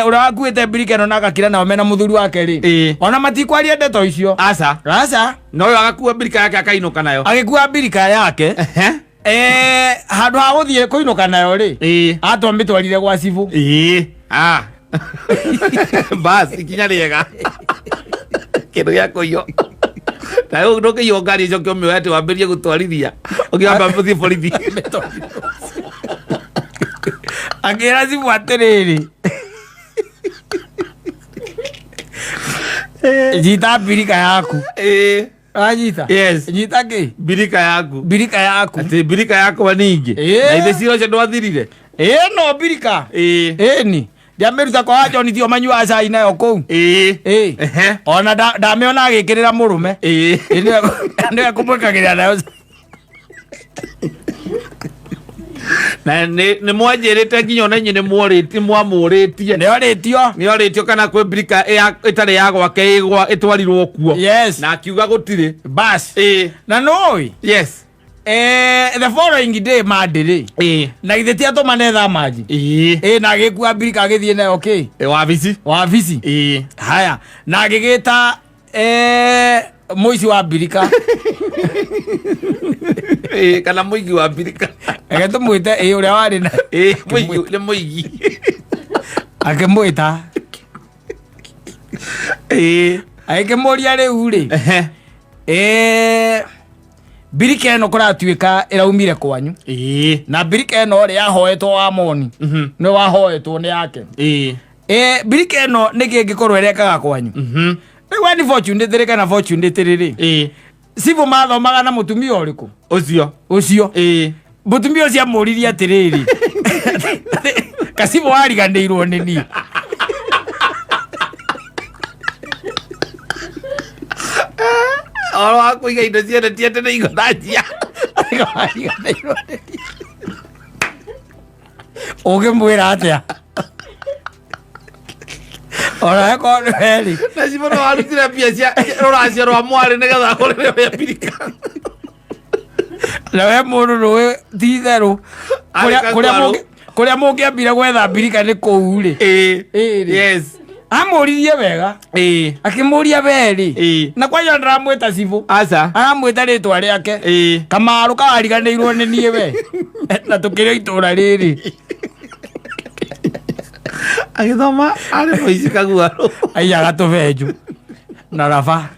B: ũrĩa wakuĩte mbirika ĩno na agakira nao mena mũthuri wake rĩ, ona matikwaria ndeto icio.
A: Aca.
B: Aca.
A: Na ũyũ agakua mbirika yake akainũka nayo.
B: Agĩkua mbirika yake, handũ ha gũthiĩ kũinũka nayo rĩ, atwamĩtwarire gwa cibũ.
A: Ah. Bas, ikinya rĩega. Kĩndũ gĩa kũiywo. Na rĩu ndũngĩiywo ngari ĩcoke ũmĩoe atĩ wambĩrĩrie gũtwarithia ũkĩamba ũthiĩ borithi.
B: Akĩra cibũ atĩrĩrĩ, nyita mbirika yaku.
A: Ĩĩ.
B: Wanyita?
A: Yes.
B: Nyita kĩ?
A: Mbirika yaku.
B: Mbirika yaku.
A: Atĩ mbirika yakwa ningĩ.
B: Ĩĩ.
A: Na ithe cira ũcio ndwathirire.
B: Ĩĩ no mbirika.
A: Ĩĩ.
B: Ĩni. Ndiamĩruta kwa John tio manyuaga cai nayo kũu.
A: Ĩĩ.
B: Ĩĩ.
A: Ehe.
B: Ona ndamĩona agĩkĩrĩra mũrũme.
A: Ĩĩ.
B: Ĩ, nĩwe kũmwĩkagĩrĩra nayo.
A: Na nĩ mwanjĩrĩte nginya ona inyuĩ nĩ mworĩtie mwamũrĩtie.
B: Nĩorĩtio.
A: Nĩ orĩtio kana kwĩ mbirika ĩtarĩ ya gwake ĩtwarirwo kuo.
B: Yes.
A: Na akiuga gũtirĩ.
B: Bas.
A: Ĩĩ.
B: Na nũĩ.
A: Yes.
B: The following day Monday rĩ.
A: Ĩĩ.
B: Na githĩ ti atũmane thaa maji.
A: Ĩĩ.
B: Ĩ na agĩkua mbirika agĩthiĩ nayo kĩ?
A: Ĩ, wabici.
B: Wabici.
A: Ĩĩ.
B: Haya. Na agĩgĩta mũici wa mbirika.
A: Ĩĩ, kana mũigi wa mbirika.
B: Reke tũmwĩte ĩ ũrĩa warĩ na.
A: Ĩĩ, mũigi nĩ mũigi.
B: Akĩmwĩta.
A: Ĩĩ.
B: Agĩkĩmũria rĩu rĩ.
A: Ehe.
B: Mbirika ĩno kũratuĩka ĩraumire kwanyu.
A: Ĩĩ.
B: Na mbirika ĩno rĩ yahoetwo wa moni.
A: Mhm.
B: Nĩ wahoetwo nĩ yake.
A: Ĩĩ.
B: Mbirika ĩno nĩkĩ ĩngĩkorwo ĩrekaga kwanyu?
A: Mhm.
B: Rĩu unfortunately kana fortunately rĩ.
A: Ĩĩ.
B: Cibũ mathomaga na mũtumia ũrĩkũ?
A: Ũcio.
B: Ũcio.
A: Ĩĩ.
B: Mũtumia ũcio amũririe atĩrĩrĩ. Kacibũ wariganĩirwo nĩ niĩ.
A: Ũhoro wa kũiga indo ciene ti atĩ nĩ igũthanjia.
B: Wariganĩirwo nĩ niĩ. Ũngĩmwĩra atĩa? Ona ĩkorwo nĩ we rĩ.
A: Na cibũ no warutire mbia cia rũracio rwa mwarĩ nĩgetha agũrĩre ũrĩa mbirika.
B: Na we mũndũ nũĩ ti itherũ.
A: Arĩ kaguarũ.
B: Kũrĩa mũngĩambire gwetha mbirika nĩ kũu rĩ.
A: Ĩĩ.
B: Ĩĩ rĩ.
A: Yes.
B: Amũririe wega.
A: Ĩĩ.
B: Akĩmũria we rĩ.
A: Ĩĩ.
B: Na kwanja ndaramwĩta cibũ.
A: Aca.
B: Aramwĩta rĩtwa rĩake.
A: Ĩĩ.
B: Kamaru kawariganĩirwo nĩ niĩ we. Na tũkĩrĩ itũra rĩrĩ.
A: Agĩthoma arĩ mũici kaguarũ.
B: Aiyaga tũbenju. Na raba.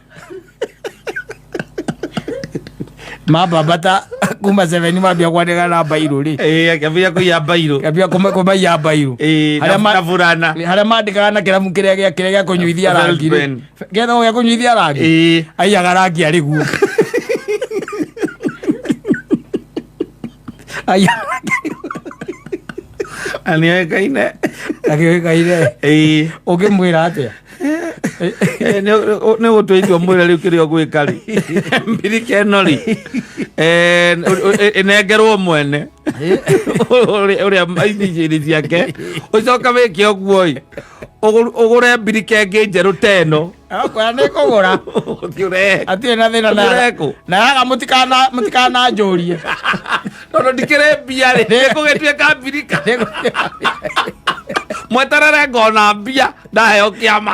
B: Mambambata kuma 7 mambia kwandĩka na mbairũ rĩ.
A: Ĩĩ, akĩambia kũiya mbairũ.
B: Kĩambia kũmaiya mbairũ.
A: Ĩĩ,
B: Harĩa
A: na burana.
B: Harĩa mandĩkaga na kĩramu kĩrĩa gĩa kĩrĩa gĩa kũnyuithia rangi rĩ.
A: Pen.
B: Gĩetagwo gĩa kũnyuithia rangi.
A: Ĩĩ.
B: Aiyaga rangi arĩ guo. Aiyaga rangi arĩ guo.
A: Na nĩoĩkaine.
B: Akĩũĩkaine.
A: Ĩĩ.
B: Ũngĩmwĩra atĩa?
A: Nĩ gũtua itua mwĩre rĩu kĩrĩa ũgwĩka rĩ. Mbirika ĩno rĩ. Ĩnengerwo mwene. Ũrĩa ici ciake. Ũcoke wĩke ũguo ĩ. Ũgũre mbirika ĩngĩ njerũ ta ĩno.
B: Akwĩra nĩ kũgũra.
A: Ũthiĩ ũrehe.
B: Atirĩ na thĩna na
A: Ũrekũ?
B: na yaga mũtikananjũrie.
A: Tondũ ndikĩrĩ mbia rĩ. Nĩkũgĩtuĩka mbirika. Mweterere ngona mbia ndaheo kĩama.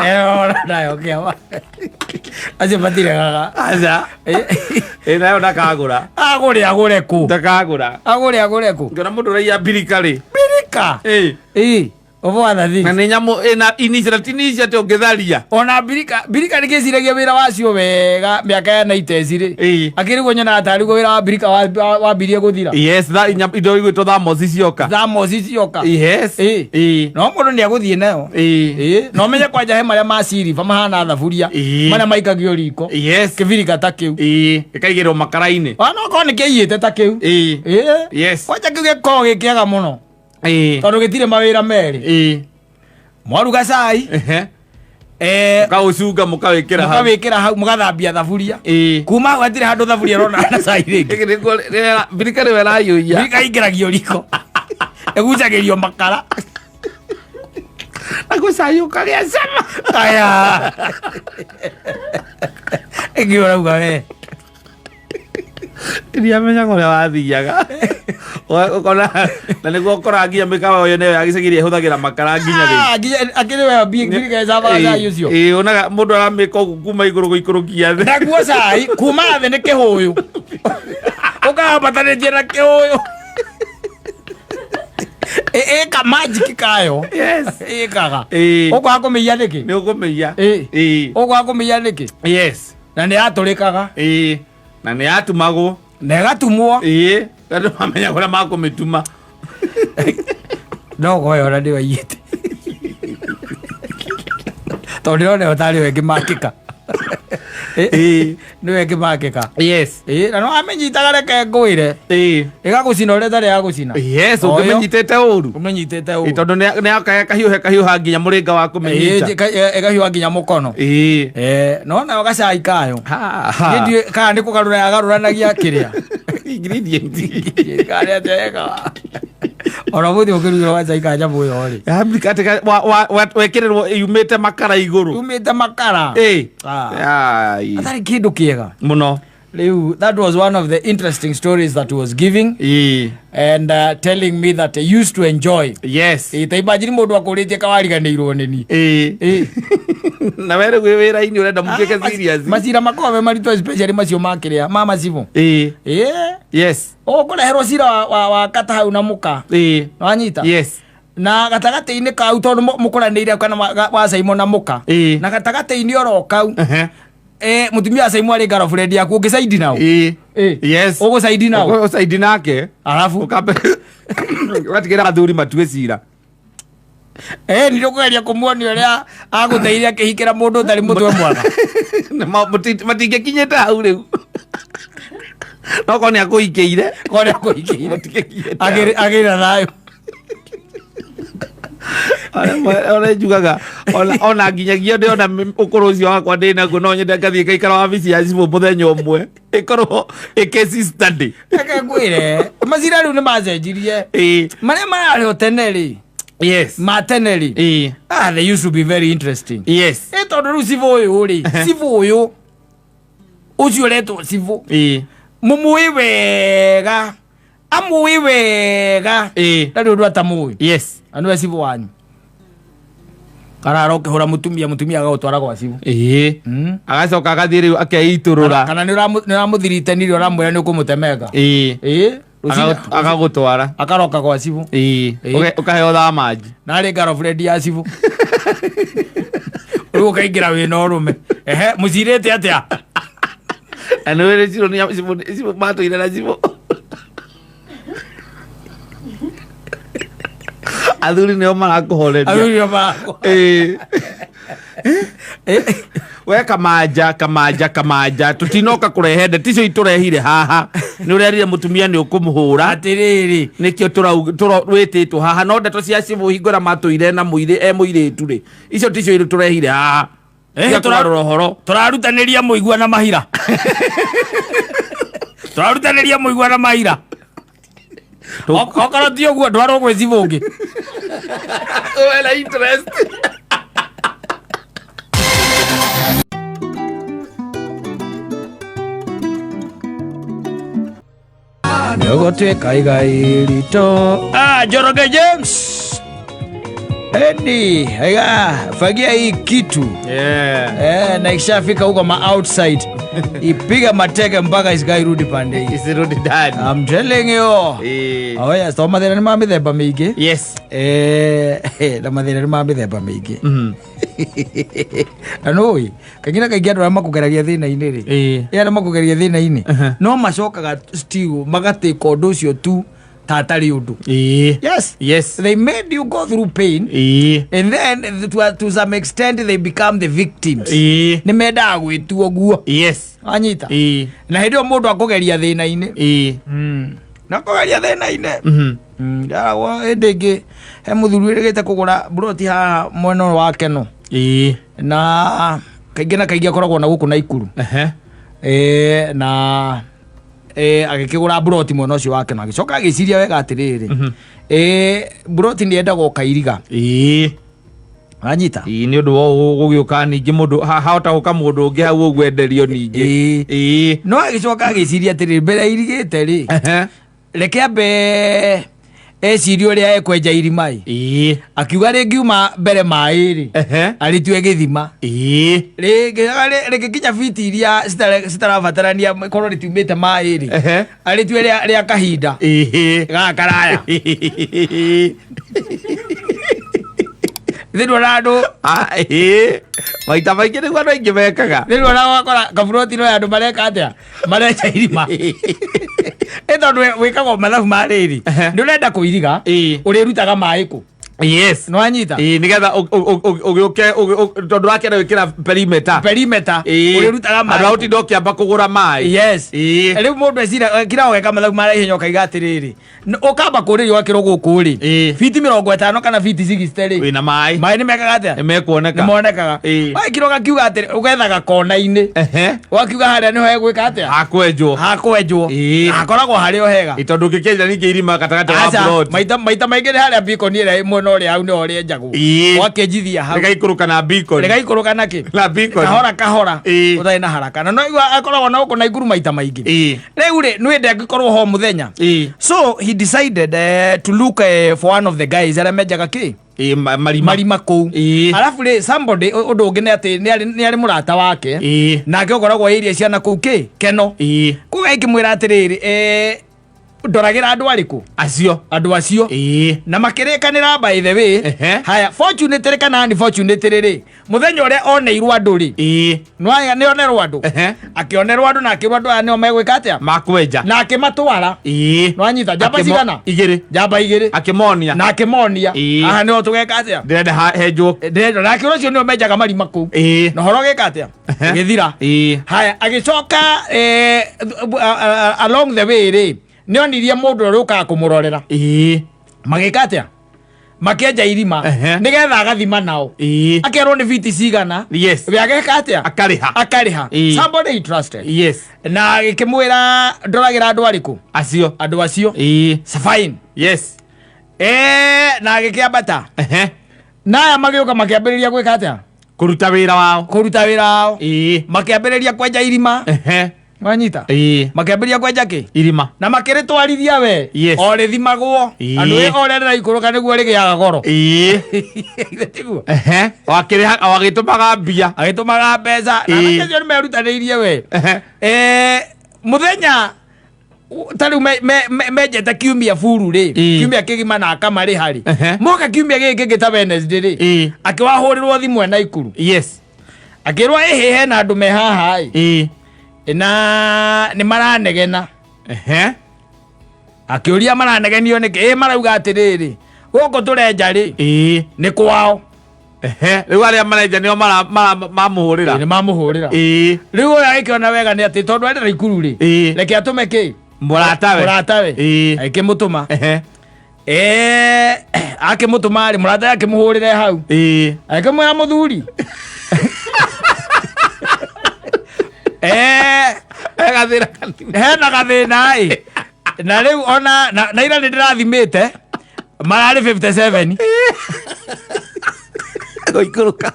B: Nayo kĩama. Acio matiregaga.
A: Aca. Ĩ nayo ndakagũra.
B: Agũre agũre kũ?
A: Ndakagũra.
B: Agũre agũre kũ?
A: Ngĩona mũndũ ũraiya mbirika rĩ.
B: Mbirika.
A: Ĩ.
B: Ĩ. Of other things.
A: Na nĩ nyamũ ĩna inicia na tinicia atĩ ũngĩtharia.
B: Ona mbirika mbirika nĩ kĩciragia wĩra wacio wega mĩaka ya 90s rĩ.
A: Ĩ.
B: Akĩrigwo nyonaga tarĩ guo wĩra wa mbirika wambirie gũthira.
A: Yes, tha indo igwĩtwo thermos cioka.
B: Thermos cioka.
A: Yes.
B: Ĩ.
A: Ĩ.
B: No mũndũ nĩ agũthiĩ nayo.
A: Ĩ.
B: Ĩ. No menye kwanja he marĩa ma siliva mahana thaburia.
A: Ĩ.
B: Marĩa maikagio riko.
A: Yes.
B: Kĩbirika ta kĩu.
A: Ĩ. Gĩkaigĩrwo makara-inĩ.
B: Ona okorwo nĩ kĩiyĩte ta kĩu.
A: Ĩ.
B: Ĩ.
A: Yes.
B: Kwanja kĩu gĩkoragwo gĩ kĩega mũno.
A: Ĩ.
B: Tondũ gĩtirĩ mawĩra merĩ.
A: Ĩ.
B: Mwaruga cai.
A: Ehe. Mũkaũcunga mũkawĩkĩra hau.
B: Mũkawĩkĩra hau mũgathambia thaburia.
A: Ĩ.
B: Kuma hau hatirĩ handũ thaburia ĩrona na cai rĩngĩ.
A: Gĩkĩ nĩkuo mbirika nĩwe ĩraiyũia.
B: Mbirika ĩingĩragio riko. Ĩgucagĩrio makara.
A: Naguo cai ũkagĩa cama.
B: Aya. Ĩngĩ ũrauga we.
A: Ndiamenyaga ũrĩa wathiaga. Ũkona na nĩguo ũkoraga nginya mĩkawa ĩyo nĩyo ya gĩcagi ĩrĩa ĩhũthagĩra makara nginya rĩu.
B: Ah, nginya akĩrĩ we mbirika ĩcambaga cai ũcio.
A: Ĩ, onaga mũndũ aramĩka ũguo kuma igũrũ gũikũrũkia thĩ.
B: Naguo cai kuma thĩ nĩ kĩhũyũ. Ũkaambatanĩtie na kĩhũyũ. Ĩka magic kayo.
A: Yes.
B: Ĩkaga.
A: Ĩ.
B: Ũkwaga kũmĩiya nĩkĩ?
A: Nĩ ũkũmĩiya.
B: Ĩ.
A: Ĩ.
B: Ũkwaga kũmĩiya nĩkĩ?
A: Yes.
B: Na nĩ yatũrĩkaga.
A: Ĩĩ, na nĩ yatumagwo.
B: Na ĩgatumwo.
A: Ĩĩ, andũ mamenya ũrĩa makũmĩtuma.
B: No goyo ona nĩyo aiyĩte, tondũ ndĩrona ĩyo tarĩ yo ĩngĩmakĩka.
A: Ĩĩ.
B: Nĩyo ĩngĩmakĩka.
A: Yes.
B: Ĩĩ, na no amĩnyitaga, reke ngwĩre,
A: Ĩĩ.
B: ĩgagũcina ũrĩa ĩtarĩ yagũcina.
A: Yes.
B: O ĩyo.
A: Ũngĩmĩnyitĩte ũru.
B: Ũmĩnyitĩte
A: Ĩĩ,
B: ũru.
A: tondũ nĩ yakaya kahiũhe kahiũha nginya mũrĩnga wa kũmĩnyita.
B: Ĩĩ, ĩkahiũha nginya mũkono.
A: Ĩĩ.
B: No nayo gacai kayo.
A: Ha, ha.
B: Niĩ ndiũĩ kana nĩ kũgarũra yagarũranagia kĩrĩa.
A: Ingredient.
B: Kana nĩ atĩa ekaga. Ona mũthĩ ũkĩrugĩrwo gacai ka nyamũ ĩyo rĩ,
A: Wekĩrĩrwo yumĩte makara igũrũ.
B: Yumĩte makara.
A: Ĩĩ.
B: Ah.
A: Ai.
B: Atarĩ kĩndũ kĩega.
A: Mũno.
B: Rĩu that was one of the interesting stories that was giving
A: Ĩĩ.
B: and telling me that he used to enjoy.
A: Yes.
B: Ĩ, ta imagine mũndũ akũrĩtie kawariganĩirwo nĩ niĩ.
A: Ĩĩ.
B: Ĩ.
A: Na we rĩu wĩ wĩra-inĩ ũrenda mũtuĩke serious.
B: Macira makoragwo me maritũ, especially macio ma kĩrĩa ma macibũ.
A: Ĩĩ.
B: Ĩ.
A: Yes.
B: Ũkũreherwo cira wa kata hau na mũka.
A: Ĩĩ.
B: Wanyita?
A: Yes.
B: Na gatagatĩ-inĩ kau, tondũ mũkũranĩire kana wa Saimo na mũka,
A: Ĩĩ.
B: na gatagatĩ-inĩ oro kau,
A: Ehe.
B: mũtumia wa Saimo arĩ girlfriend yaku, ũngĩcaidi nao?
A: Ĩĩ.
B: Ĩ.
A: Yes.
B: Ũgũcaidi nao?
A: Ũgũcaidi nake.
B: Arabu
A: Ũkambe ũgatigĩra athuri matue cira.
B: Nĩ ũkũgeria kũmuonia ũrĩa agũteithia akĩhikĩra mũndũ ũtarĩ mũtwe mwega.
A: Matingĩkinyĩte hau rĩu, no korwo nĩ akũhikĩire.
B: Korwo nĩ akũhikĩire.
A: Matingĩkinyĩte hau.
B: Agĩre na thayũ.
A: Ona njugaga ona nginyagia ndĩona ũkũrũ ũcio wakwa ndĩ naguo, no nyende ngathiĩ ngaikara wabici ya cibũ mũthenya ũmwe, ĩkorwo ĩ case study.
B: Reke ngwĩre, macira rĩu nĩ macenjirie.
A: Ĩĩ.
B: Marĩa mararĩ o tene rĩ, ma tene rĩ, ah, they used to be very interesting. Ĩ, tondũ rĩu cibũ ũyũ rĩ, cibũ ũyũ ũcio ũretwo cibũ, mũmũĩ wega, amũĩ wega, ndarĩ ũndũ atamũĩ. Na nĩwe cibũ wanyu, karara ũkĩhũra mũtumia, mũtumia agagũtwara gwa cibũ.
A: Agacoka agathiĩ rĩu akeitũrũra.
B: Kana nĩ ũramũthiritenire, ũramwĩra nĩ ũkũmũtemenga. Ĩ, rũcinĩ
A: Agagũtwara.
B: Akaroka gwa cibũ. Ĩĩ.
A: Ũkaheo thamanji.
B: Narĩ girlfriend ya cibũ, rĩu ũkaingĩra wĩna ũrũme, ehe, mũcirĩte atĩa?
A: Na nĩ wĩrĩ cibũ cibũ matũire na cibũ athuri nĩo marakũhoreria.
B: Athuri nĩo marakũ-
A: Ĩĩ. We kamanja, kamanja, kamanja, tutinoka kũrehe ndeto icio itũrehire haha. Nĩ ũrerire mũtumia nĩ ũkũmũhũra.
B: Atĩrĩrĩ.
A: Nĩkĩo wĩtĩtwo haha, no ndeto cia cibũ hingũra matũire na mũirĩ e mũirĩtu rĩ, icio ticio tũrehire haha. Cia kũgarũra ũhoro.
B: Tũrarutanĩria mũigua na mahira, tũrarutanĩria mũigua na mahira. Okorwo ti ũguo, ndwarwo gwĩ cibũ ũngĩ.
A: Wena interest.
B: Nĩgũtuĩka igai ritũ. Ah, Njoroge James Edi, aiga fagia hii kitu. Na ikishafika huko ma outside, ipiga mateke mpaka isikairudi pande hii.
A: Isirudi ndani.
B: I'm telling you. Oh yes, to mathĩna nĩ ma mĩthemba mĩingĩ. Na mathĩna nĩ ma mĩthemba mĩingĩ. Na nũĩ kaingĩ na kaingĩ andũ arĩa makũgeragia thĩna-inĩ rĩ, ĩ, arĩa makũgeria thĩna-inĩ no macokaga still magatĩka ũndũ ũcio tu ta atarĩ ũndũ. Yes. They made you go through pain and then to some extent they become the victims. Nĩ mendaga gwĩtua guo. Anyita. Na hĩndĩ ĩyo mũndũ akũgeria thĩna-inĩ, na kũgeria thĩna-inĩ. Ndaragwo hĩndĩ ĩngĩ he mũthuri wĩrĩgĩte kũgũra mburoti haha mwena ũyũ wa Keno, na kaingĩ na kaingĩ akoragwo na gũkũ Naikuru. Na agĩkĩgũra mburoti mwena ũcio wa Keno, agĩcoka agĩciria wega atĩrĩrĩ, mburoti nĩ yendagwo kairiga. Anyita.
A: Ĩĩ, nĩ ũndũ wa gũgĩũka ningĩ mũndũ hahota gũka mũndũ ũngĩ hau ũguo enderio ningĩ.
B: No agĩcoka agĩciria atĩrĩrĩ, mbere irigĩte rĩ, reke ambe ecirie ũrĩa ekwenja irima ĩ. Akiuga rĩngiuma mbere maĩ rĩ, arĩtue gĩthima, rĩngĩkinya biti iria citarabatarania korwo rĩtiumĩte maĩ rĩ, arĩtue rĩa kahinda gaka karaya thĩ ndwona andũ.
A: Ah, ĩĩ. Maita maingĩ nĩguo andũ aingĩ mekaga.
B: Rĩu ona wakora kaburoti no ya andũ mareka atĩa, marenja irima, ĩ tondũ wĩkagwo mathabu ma rĩrĩ, nĩ ũrenda kũiriga, ũrĩrutaga maĩ kũ? Nĩwanyita?
A: Ĩĩ, nĩgetha ũgĩũke tondũ wakĩenda gwĩkĩra perimeter.
B: Perimeter. Ũrĩrutaga maĩ
A: Andũ a ũtinda ũkĩamba kũgũra maĩ.
B: Rĩu mũndũ ecira kira ũgeka mathabu ma ihenya, ũkaiga atĩrĩrĩ, ũkamba kũrĩria ũgakĩrwo gũkũ rĩ, fiti 50 kana fiti 60 rĩ,
A: Wĩna maĩ.
B: Maĩ nĩ mekaga atĩa?
A: Nĩ mekuoneka.
B: Nĩ monekaga. Wekira ũgakiuga atĩrĩ, ũgethaga kona-inĩ, ũgakiuga harĩa nĩho hegwĩka atĩa?
A: Hakwenjwo.
B: Hakwenjwo. Hakoragwo harĩ o hega.
A: Ĩ, tondũ ũngĩkĩenja ningĩ irima gatagatĩ wa
B: Aca,
A: plot.
B: maita maingĩ nĩ harĩa bikoni ĩrĩa ĩ mwena ũrĩa hau nĩho rĩenjagwo. Ũgakĩenjithia hau.
A: Rĩgaikũrũka na beacon.
B: Rĩgaikũrũka na kĩ?
A: Na beacon.
B: Kahora kahora. Ũtarĩ na haraka na no igua akoragwo na gũkũ na iguru maita maingĩ. Rĩu rĩ, nĩ ndangĩkorwo ho mũthenya, so he decided to look for one of the guys arĩa menjaga kĩ?
A: Ĩĩ, marima.
B: Marima kũu. Arabu rĩ, somebody, ũndũ ũngĩ nĩ atĩ nĩ arĩ mũrata wake, nake ũkoragwo ĩirie ciana kũu kĩ keno kũu, akĩmwĩra atĩrĩrĩ, ndoragĩra andũ arĩkũ?
A: Acio.
B: Andũ acio. Na makĩrĩkanĩra, by the way. Haya, fortunately kana unfortunately rĩ, mũthenya ũrĩa oneirwo andũ rĩ, nĩ onerwo andũ, akĩonerwo andũ na akĩrwo andũ aya nĩo megwĩka atĩa?
A: Makwenja.
B: Na akĩmatwara. Nĩwanyita njamba cigana?
A: Igĩrĩ.
B: Njamba igĩrĩ.
A: Akĩmonia.
B: Na akĩmonia, haha nĩho tũgeka atĩa?
A: Ndĩrenda henjwo.
B: Ndĩrenda, na akĩrwo acio nĩo menjaga marima kũu. Na ũhoro ũgĩka atĩa? Ũgĩthira. Haya, agĩcoka along the way rĩ, nĩonirie mũndũ ũrĩa ũkaga kũmũrorera. Magĩka atĩa? Makĩenja irima, nĩgetha agathima nao, akerwo nĩ fiti cigana. We ageka atĩa?
A: Akarĩha.
B: Akarĩha. Somebody he trusted. Na agĩkĩmwĩra ndoragĩra andũ arĩkũ?
A: Acio.
B: Andũ acio. It's fine. Na agĩkĩambata, na aya magĩũka makĩambĩrĩria gwĩka atĩa?
A: Kũruta wĩra wao.
B: Kũruta wĩra wao. Makĩambĩrĩria kwenja irima. Wanyita? Makĩambĩrĩria kwenja kĩ?
A: Irima.
B: Na makĩrĩtwarithia we. O rĩthimagwo. Andũ o ũrĩa rĩraikũrũka nĩguo rĩgĩaga goro. Ithe tiguo?
A: Wakĩrĩha wagĩtũmaga mbia.
B: Agĩtũmaga mbeca na anake acio nĩ merutanĩirie we. Mũthenya ta rĩu menjete kiumia buru rĩ, kiumia kĩgima na akamarĩha rĩ, moka kiumia gĩkĩ kĩngĩ ta Wednesday rĩ, akĩwahũrĩrwo thimũ ena Ikuru, akĩrwo ĩhĩ, hena andũ me haha ĩ, na nĩ maranegena. Akĩũria maranegenio nĩkĩ? Ĩ, marauga atĩrĩrĩ, gũkũ tũrenja rĩ, nĩ kwao.
A: Rĩu arĩa marenja nĩo mamũhũrĩra.
B: Nĩ mamũhũrĩra. Rĩu ũyũ agĩkĩona wega nĩ atĩ tondũ arĩ na Ikuru rĩ, reke atũme kĩ?
A: Mũratawe.
B: Mũratawe. Agĩkĩmũtũma. Akĩmũtũma rĩ, mũratawe akĩmũhũrĩre hau, agĩkĩmwĩra, mũthuri,
A: Gathĩna kanini.
B: Hena gathĩna ĩ, na rĩu ona na ira nĩ ndĩrathimĩte mararĩ 57.
A: Gũikũrũka.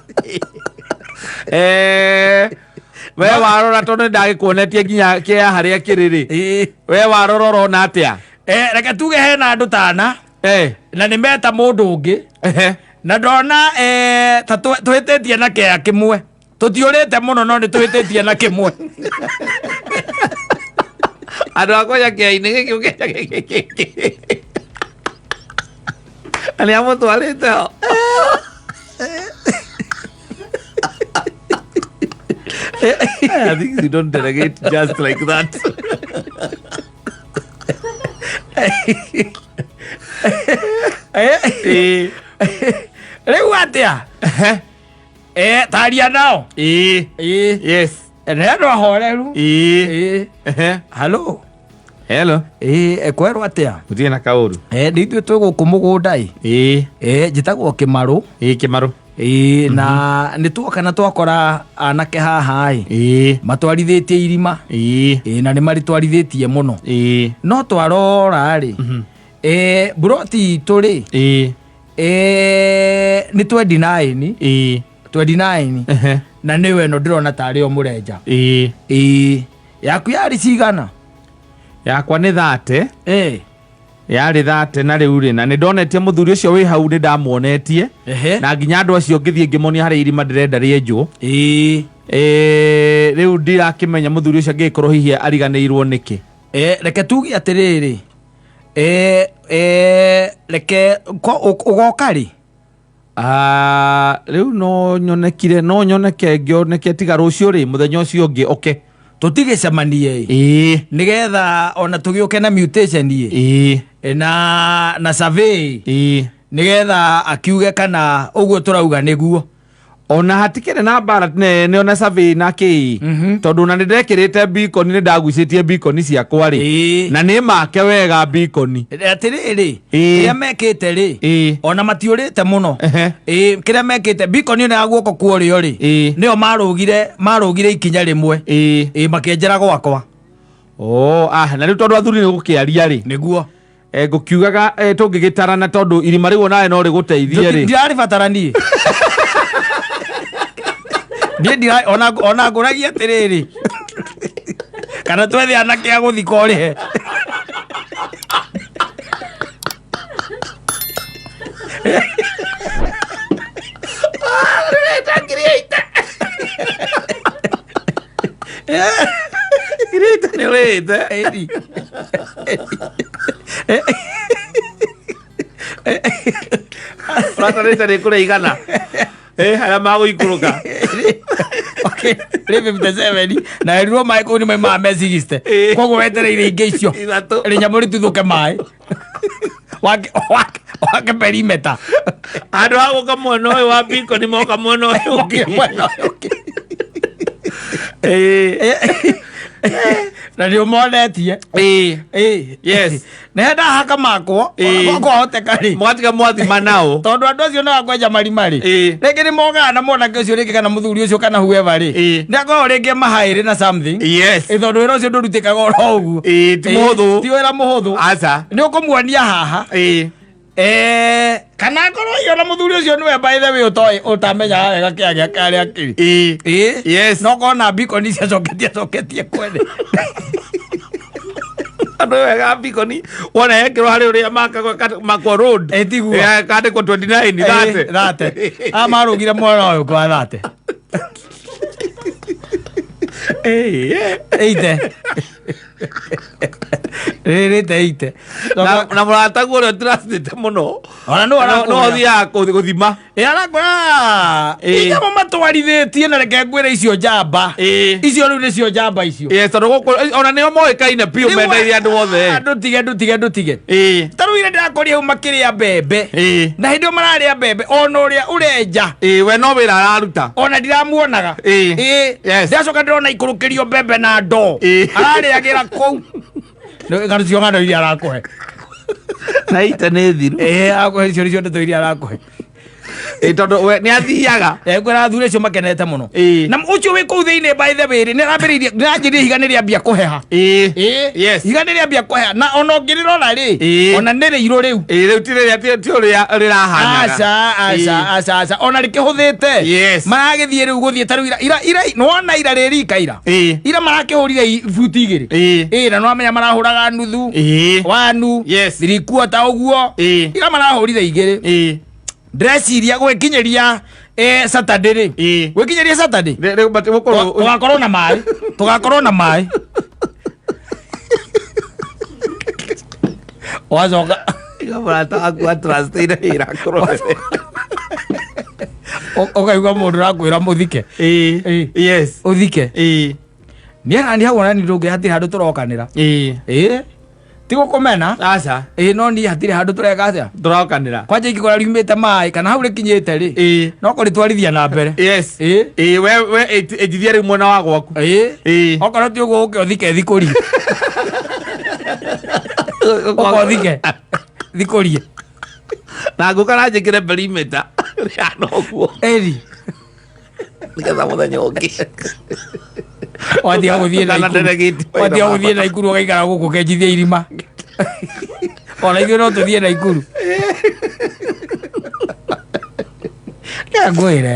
A: We warora, tondũ nĩ ndagĩkuonetie nginya kĩa harĩa kĩrĩ rĩ, we warora ũrona atĩa?
B: Reke tuge hena andũ tana na nĩ meta mũndũ ũngĩ, na ndona ta twĩtĩtie na kĩa kĩmwe, tũtiũrĩte mũno no nĩ twĩtĩtie na kĩmwe.
A: Andũ a kwenja kĩa-inĩ gĩkĩ ũkĩenja gĩkĩ kĩngĩ na nĩ amũtwarĩte ho. I think you don't delegate just like that.
B: Rĩu atĩa? Taria nao. Nĩ andũ ahoreru. Halo.
A: Hello.
B: Ekwerwo atĩa?
A: Gũtirĩ na kaũru.
B: Nĩ ithuĩ twĩ gũkũ mũgũnda ĩ. Njĩtagwo Kĩmarũ.
A: Ĩĩ, Kĩmarũ.
B: Ĩĩ, na nĩ tuoka na twakora anake haha ĩ, matwarithĩtie irima. Ĩĩ, na nĩ marĩtwarithĩtie mũno. No twarora rĩ, mburoti itũ rĩ, nĩ 29, 29, na nĩwe ĩno ndĩrona tarĩ o mũrenja. Ĩĩ, yaku yarĩ cigana?
A: Yakwa nĩ 30. Yarĩ 30, na rĩu rĩ, na nĩ ndonetie mũthuri ũcio wĩ hau, nĩ ndamuonetie, na nginya andũ acio ngĩthiĩ ngĩmonia harĩa irima ndĩrenda rĩenjwo. Rĩu ndirakĩmenya mũthuri ũcio angĩgĩkorwo hihi ariganĩirwo nĩkĩ.
B: Reke tuge atĩrĩrĩ, reke ũgoka rĩ?
A: Ah, rĩu no nyonekire no nyoneke ngĩoneke tiga rũciũ rĩ mũthenya ũcio ũngĩ oke
B: Tũtigĩcemanie ĩ.
A: Ĩĩ.
B: Nĩgetha ona tũgĩũke na mutation ĩ.
A: Ĩĩ.
B: Na survey.
A: Ĩĩ.
B: Nĩgetha akiuge kana ũguo tũrauga nĩguo.
A: Ona hatikĩrĩ na mbara nene ona survey na kĩ tondũ ona nĩndekĩrĩte beacon nĩ ndagucĩtie beacon ciakwa rĩ
B: Ĩĩ.
A: na nĩ make wega beacon.
B: Atĩrĩrĩ,
A: Ĩĩ.
B: kĩrĩa mekĩte rĩ,
A: Ĩĩ.
B: ona matiũrĩte mũno.
A: Ehe.
B: Ĩĩ, kĩrĩa mekĩte beacon ĩno ya guoko kwa ũrĩo rĩ,
A: Ĩĩ.
B: nĩyo marũgire ikinya rĩmwe.
A: Ĩĩ.
B: Ĩĩ, makĩenjera gwakwa.
A: Oh, ah, na rĩu tondũ athuri nĩ gũkĩaria rĩ
B: Nĩguo.
A: Ngũkiugaga tũngĩgĩtarana tondũ irima rĩu onawe no rĩgũteithie rĩ.
B: Ndirarĩbatara niĩ. Niĩ ndira ona ngũragia atĩrĩrĩ, kana twethe anake a gũthika ũrĩhe.
A: Ngirĩte nĩ ũrĩte.
B: Ĩni.
A: Ũratarĩte nĩ kũrĩa igana. Arĩa magũikũrũka.
B: Okay, rĩ 57 na ĩrirwo maĩ kũu nĩ maimaga me 60.
A: Ĩĩ.
B: Koguo wetereire ingĩ icio.
A: Ithatũ.
B: Rĩnyamũ rĩtuthũke maĩ. Wake wake wake perimeter.
A: Handũ ha gũka mwena ũyũ wa biko nĩ moka mwena ũyũ ũngĩ.
B: Mwena ũyũ ũngĩ.
A: Ĩĩ.
B: Na nĩ ũmonetie.
A: Ĩĩ.
B: Ĩĩ.
A: Yes.
B: Nĩ ndahaka makwa.
A: Ĩĩ.
B: Kwahoteka rĩ.
A: Mwatiga mwathima nao.
B: Tondũ andũ acio no akwenja marima rĩ.
A: Ĩĩ.
B: Rĩngĩ nĩ mogaga na mwanake ũcio rĩngĩ kana mũthuri ũcio kana whoever rĩ.
A: Ĩĩ.
B: Nĩ akoragwo rĩngĩ mahaĩrĩ na something.
A: Yes.
B: Ĩ, tondũ wĩra ũcio ndũrutĩkaga oro ũguo.
A: Ĩĩ, ti mũhũthũ.
B: Ti wĩra mũhũthũ.
A: Aca.
B: Nĩ ũkũmuonia haha.
A: Ĩĩ.
B: Kana akorwo hihi ona mũthuri ũcio nĩwe by the way ũtoĩ ũtamenyaga wega kĩea gĩake harĩa kĩrĩ.
A: Ĩĩ.
B: Ĩĩ.
A: Yes.
B: No kona beacon ciacoketie coketie kwene.
A: Andũ wega beacon wona yekĩrwo harĩ ũrĩa makwo road.
B: Ĩ, tiguo.
A: Ĩ, kandĩkwo 29
B: Ĩ,
A: 30.
B: 30. Aya marũgire mwena ũyũ kwa 30.
A: Ĩ,
B: Ĩite. Rĩrĩte ĩite.
A: Na mũrataguo ũrĩa ũtiracĩte mũno.
B: Ona nũ
A: No
B: arakũra.
A: ũthiaga gũthima.
B: Ĩ, arakũra.
A: Ĩ.
B: Inyamũ matwarithĩtie na reke ngwĩre icio njamba.
A: Ĩ.
B: Icio rĩu nĩcio njamba icio.
A: Yes, tondũ gũkũ ona nĩo moĩkaine biũ mendeirie andũ othe.
B: Ah, Ndũtige ndũtige ndũtige.
A: Ĩ.
B: Ta rĩu ira ndĩrakorire hau makĩrĩa mbembe.
A: Ĩ.
B: Na hĩndĩ ĩyo mararĩa mbembe ona ũrĩa ũrenja.
A: Ĩ, we no wĩra araruta.
B: Ona ndiramuonaga.
A: Ĩ.
B: Ĩ.
A: Yes.
B: Ndacoka ndĩrona ikũrũkĩrio mbembe na ndoo.
A: Ĩ.
B: Ararĩagĩra kũu. Nĩ- Ng'ano cio ng'ano iria arakũhe.
A: Na ite nĩ thiru.
B: Ĩ, arakũhe icio nĩcio ndeto iria arakũhe.
A: Ĩ, tondũ we nĩ athiaga.
B: Ngwĩra athuri acio makenete mũno.
A: Ĩ.
B: Na ũcio wĩ kũu thĩinĩ by the way rĩ, nĩ arambĩrĩirie nĩ aranjĩrĩria ihiga nĩ rĩambia kũheha.
A: Ĩ.
B: Ĩ.
A: Yes.
B: Ihiga nĩ rĩambia kũheha na ona ũngĩrĩrora rĩ,
A: Ĩ.
B: ona nĩ rĩirũ rĩu.
A: Ĩ, rĩu ti rĩrĩa ti ũrĩa rĩrahanaga.
B: Aca, aca, aca, aca. Ona rĩkĩhũthĩte.
A: Yes.
B: Maragĩthiĩ rĩu gũthiĩ ta rĩu ira ira ira nĩwona ira rĩrika ira.
A: Ĩ.
B: Ira marakĩhũrire buti igĩrĩ.
A: Ĩ.
B: Ĩ, na nĩwamenya marahũraga nuthu.
A: Ĩ.
B: Wanu.
A: Yes.
B: Thirikuota ũguo.
A: Ĩ.
B: Ira marahũrire igĩrĩ.
A: Ĩ.
B: Ndĩreciria gwĩkinyĩria Saturday rĩ.
A: Ĩ.
B: Gwĩkinyĩria Saturday.
A: Rĩ- but gũkorwo-
B: Tũgakorwo na maĩ. Tũgakorwo na maĩ. Wacoka.
A: Iga mũrata waku atrustĩire wĩra kũrore.
B: Ũkaigua mũndũ ũrakwĩra mũthike.
A: Ĩ.
B: Ĩ.
A: Yes.
B: Ũthike.
A: Ĩ.
B: Niĩ nani hau ona niĩ ndũngĩ hatirĩ handũ tũrokanĩra.
A: Ĩ.
B: Ĩ. Ti gũkũmena.
A: Aca.
B: Ĩ, no niĩ hatirĩ handũ tũreka atĩa.
A: Tũrokanĩra.
B: Kwanja ingĩkora riumĩte maĩ kana hau rĩkinyĩte rĩ.
A: Ĩ.
B: No kũrĩtwarithia na mbere.
A: Yes.
B: Ĩ.
A: Ĩ, we ĩnjithia rĩu mwena wa gwaku.
B: Ĩ.
A: Ĩ.
B: Okorwo ti ũguo ũke ũthike thikũrie. Ũka ũthike thikũrie.
A: Na ngũka ranjĩkĩre perimeter. Rĩhana ũguo.
B: Ĩri.
A: Nĩgetha mũthenya ũngĩ.
B: Watiga gũthiĩ
A: Kana
B: Naikuru.
A: nderegĩti
B: Watiga
A: maitho
B: gũthiĩ Naikuru ũgaikara gũkũ ũkenjithia irima. Ona ithuĩ no tũthiĩ Naikuru. Reke ngwĩre.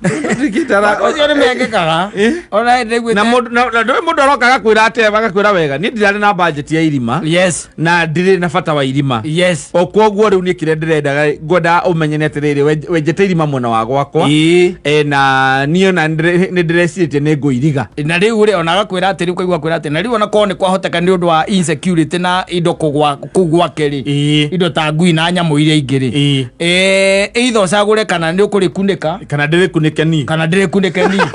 B: Ũcio nĩ mekĩkaga.
A: Eh?
B: Ona ndĩguĩte.
A: Na mũndũ na ndũĩ mũndũ aroka agakwĩra atĩa, agakwĩra wega niĩ ndirarĩ na budget ya irima na ndirĩ na bata wa irima. O kwoguo rĩu niĩ kĩrĩa ndĩrendaga ngwendaga ũmenye nĩ atĩrĩrĩ, wenjete irima mwena wa gwakwa. Na niĩ ona nĩ ndĩrecirĩtie nĩ ngũiriga.
B: Na rĩu rĩ, ona agakwĩra atĩ rĩu kaigua akwĩra atĩ na rĩu ona korwo nĩ kwahoteka nĩ ũndũ wa insecurity na indo kũgwa kũu gwake rĩ, indo ta ngui na nyamũ iria ingĩ rĩ, either ũcagũre kana nĩ ũkũrĩkunĩka
A: kana ndĩrĩkunĩke niĩ
B: kana ndĩrĩkunĩke niĩ.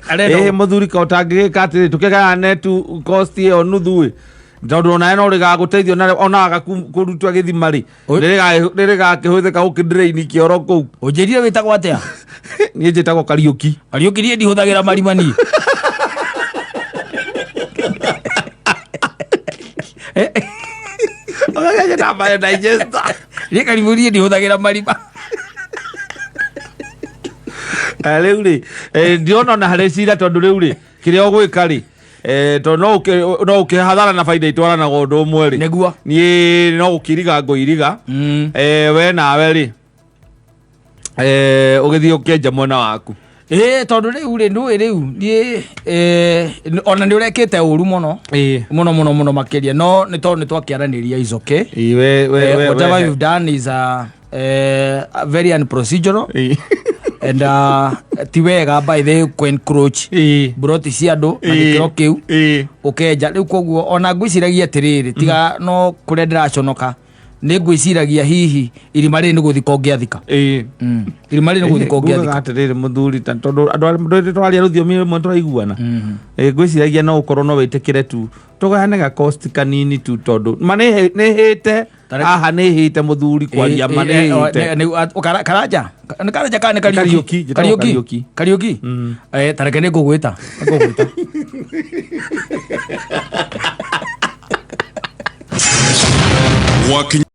B: Arenda
A: Mũthuri ka ũtangĩgĩka atĩrĩ, tũkĩgayane tu cost ĩyo nuthu ĩ, tondũ onawe no rĩgagũteithia ona waga kũruta gĩthima rĩ, rĩrĩgakĩhũthĩka gũkĩdrain kĩoro kũu.
B: Ũnjĩrire wĩtagwo atĩa?
A: Niĩ njĩtagwo Kariũki.
B: Kariũki, niĩ ndihũthagĩra marima niĩ. Niĩ karibu niĩ ndihũthagĩra marima.
A: Rĩu rĩ, ndirona ona harĩ cira, tondũ rĩu rĩ, kĩrĩa ũgwĩka rĩ, tondũ no ũkĩ hathara na baida itwaranaga ũndũ ũmwe rĩ.
B: Nĩguo.
A: Niĩ no gũkĩiriga ngũiriga. We nawe rĩ, ũgĩthiĩ ũkĩenja mwena waku.
B: Ĩĩ, tondũ rĩu rĩ, ndũĩ rĩu niĩ ona nĩ ũrekĩte ũru mũno mũno mũno mũno makĩria, no nĩ tondũ nĩ twakĩaranĩria, is okay.
A: Ĩĩ, we we we
B: Whatever
A: we
B: you've done is very unprocedural and ti wega by the way encroach mburoti cia andũ na gĩkĩro kĩu ũkenja rĩu. Koguo ona ngwĩciragia atĩrĩrĩ, tiga no kũrĩa ndĩraconoka, nĩ ngwĩciragia hihi irima rĩrĩ nĩ gũthika ũngĩathika. Irima rĩrĩ nĩ gũthika
A: Ngugaga
B: ũngĩathika.
A: Atĩrĩrĩ mũthuri, tondũ andũ arĩa twaria rũthiomi rũmwe tũraiguana, ngwĩciragia no ũkorwo no wĩtĩkĩre tu tũgayane ga cost kanini tu, tondũ ma nĩ hĩte haha, nĩ hĩte mũthuri, kwaria ma nĩ hĩte.
B: Karanja nĩ Karanja kana nĩ
A: Kariũki,
B: Kariũki?
A: Njĩtagwo
B: Kariũki.
A: Kariũki.
B: Kariũki. Tareke nĩ ngũgwĩta. Nĩ ngũgwĩta.
C: Wakinya.